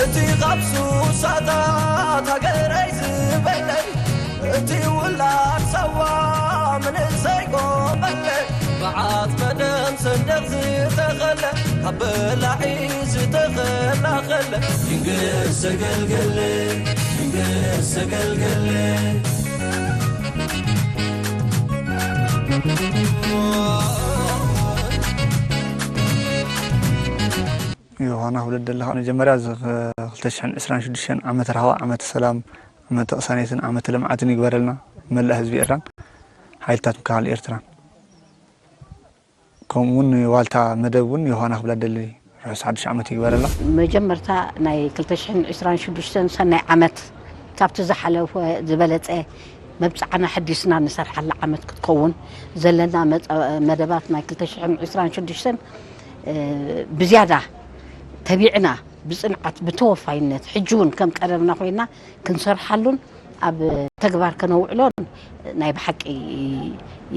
እቲ ካብ ሱሳታት ሃገረይ ዝበለይ እቲ ውላድ ሳዋ ምንእሰይ ቆመለይ መዓት መደም ሰንደቕ ዝተኸለ ካብ በላዒ ዝተኸላኸለ ይንገስ ዘገልገለ ይንገስ ዘገልገለ ዮሃና ክብለድ ዘለኻ መጀመርያ እዚ ክልተ ሽሕን ዕስራን ሽዱሽተን ዓመተ ራህዋ ዓመተ ሰላም ዓመተ ቅሳኔትን ዓመተ ልምዓትን ይግበረልና መላእ ህዝቢ ኤርትራን ሓይልታት ምክልኻል ኤርትራን ከምኡ እውን ዋልታ መደብ እውን ዮሃና ክብላ ደሊ ርሑስ ሓድሽ ዓመት ይግበረላ። መጀመርታ ናይ ክልተ ሽሕን ዕስራን ሽዱሽተን ሰናይ ዓመት ካብቲ ዝሓለፈ ዝበለፀ መብፅዓና ሕዲስና ንሰርሓላ ዓመት ክትከውን ዘለና መደባት ናይ ክልተ ሽሕን ዕስራን ሽዱሽተን ብዝያዳ ተቢዕና ብፅንዓት ብተወፋይነት ሕጂ እውን ከም ቀደምና ኮይና ክንሰርሓሉን ኣብ ተግባር ከነውዕሎን ናይ ብሓቂ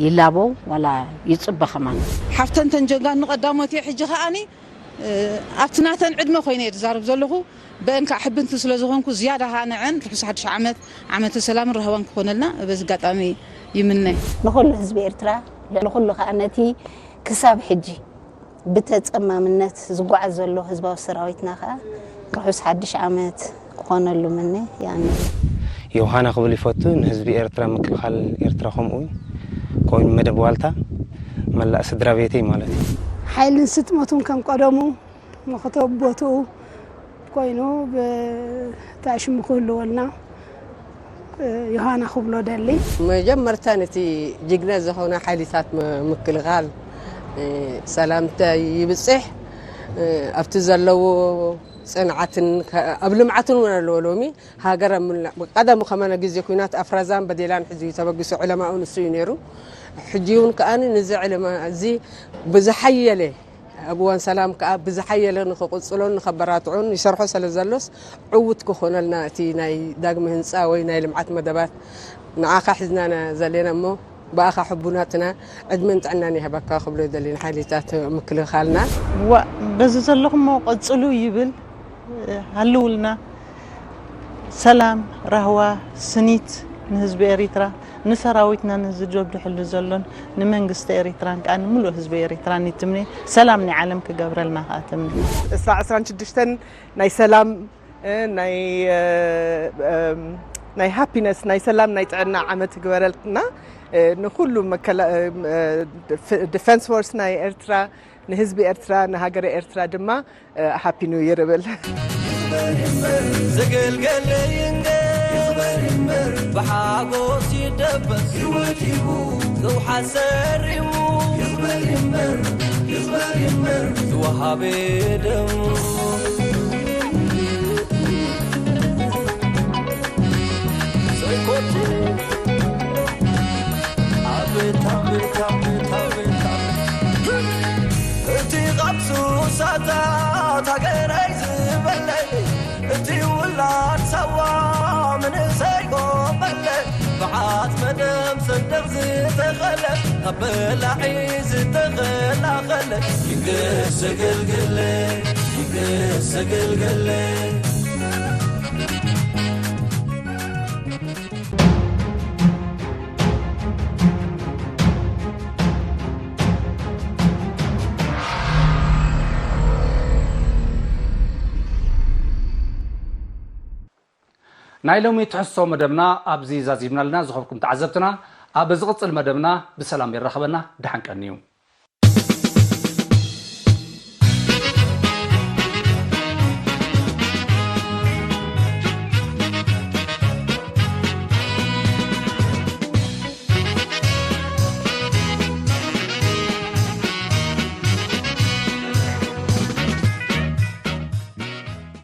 ይላበው ዋላ ይፅበ ከማን። ሓፍተን ተን ጀጋኑ ቀዳሞት እየ ሕጂ ከኣኒ ኣብቲ ናተን ዕድመ ኮይነ እየ ዝዛረብ ዘለኹ በእን ከዓ ሕብንቲ ስለ ዝኾንኩ ዝያዳ ከዓ ንዐን ርሑስ ሓድሽ ዓመት ዓመተ ሰላምን ራህዋን ክኾነልና በዚ ኣጋጣሚ ይምነ። ንኹሉ ህዝቢ ኤርትራ ልዕሊ ኩሉ ከዓ ነቲ ክሳብ ሕጂ ብተጸማምነት ዝጓዓዝ ዘሎ ህዝባዊ ሰራዊትና ከኣ ርሑስ ሓድሽ ዓመት ክኾነሉ ምነ ይኣምን። ዮሃና ክብል ይፈቱ ንህዝቢ ኤርትራ ምክልኻል ኤርትራ ከምኡ ኮይኑ መደብ ዋልታ መላእ ስድራ ቤተይ ማለት እዩ። ሓይልን ስጥመቱን ከም ቀደሙ መኸተ ቦትኡ ኮይኑ ብታሽሙ ክህልወልና ዮሃና ክብሎ ደሊ። መጀመርታ ነቲ ጅግና ዝኾነ ሓይልታት ምክልኻል ሰላምታ ይብፅሕ ኣብቲ ዘለዎ ፅንዓትን ኣብ ልምዓትን እውን ኣለዎ ሎሚ ሃገር ቀደሙ ከመነ ግዜ ኩናት ኣፍራዛን በዴላን ሕዚ ተበጊሱ ዕለማኡ ንሱ እዩ ነይሩ ሕጂ እውን ከኣ ንዚ ዕለማ እዚ ብዝሓየለ ኣብ እዋን ሰላም ከኣ ብዝሓየለ ንኽቕጽሎን ንኸበራትዑን ይሰርሖ ስለ ዘሎስ ዕዉት ክኾነልና እቲ ናይ ዳግመ ህንጻ ወይ ናይ ልምዓት መደባት ንዓኻ ሒዝና ኢና ዘለና እሞ ብኣኻ ሕቡናት ኢና ዕድመን ጥዕናን ይሃበካ ክብሎ ይደሊ ንሓይልታት ምክልኻልና። ዋእ በዚ ዘለኹሞ ቀጽሉ ይብል ሃልውልና ሰላም ራህዋ ስኒት ንህዝቢ ኤሪትራ። ንሰራዊትና፣ ነዚ ጆብዱ ሕሉ ዘሎን፣ ንመንግስቲ ኤሪትራን ከኣ ንምሉእ ህዝቢ ኤሪትራን ይትምነ። ሰላም ናይ ዓለም ክገብረልና ከኣ ትምነ። ዕስራ ዕስራን ሽዱሽተን ናይ ሰላም፣ እ፣ ናይ፣ እ፣ እም፣ ናይ ሃፒነስ፣ ናይ ሰላም፣ ናይ ጥዕና ዓመት ግበረልና። እ፣ ንኹሉ መከላ-፣ እ፣ እ፣ ዲፈ-፣ ዲፈንስ ፎርስ ናይ ኤርትራ፣ ንህዝቢ ኤርትራ፣ ንሃገረ ኤርትራ ድማ፣ እ፣ ሃፒ ኒው ይር እብል። ዘገልገለ ይንገር ብሓጎስ ይደበስ ህይወት ሂቡ ዘውሓሰ ሪሙ ይኽበር ይንበር ይኽበር ይንበር ዝወሃበ ደሙ ሰይኮቱ ኣቤት ኣቤት ኣቤት ኣቤት ኣቤት እቲ ቓብ ሱሳታት ሃገረይ ዝበለኒ እቲ ውላድ ሳዋ ምንእሰይ ጎበለ ብዓት መደም ሰንደቕ ዝተኸለ ካብ በላዒ ዝተኸላኸለ ይንገስ ዘገልገለ ይንገስ ዘገልገለ ናይ ሎሚ ትሕዝቶ መደብና ኣብዚ ዛዚምና ኣለና። ዝኸብኩም ተዓዘብትና፣ ኣብ ዝቕጽል መደብና ብሰላም የራኽበና። ደሓን ቀንዩ።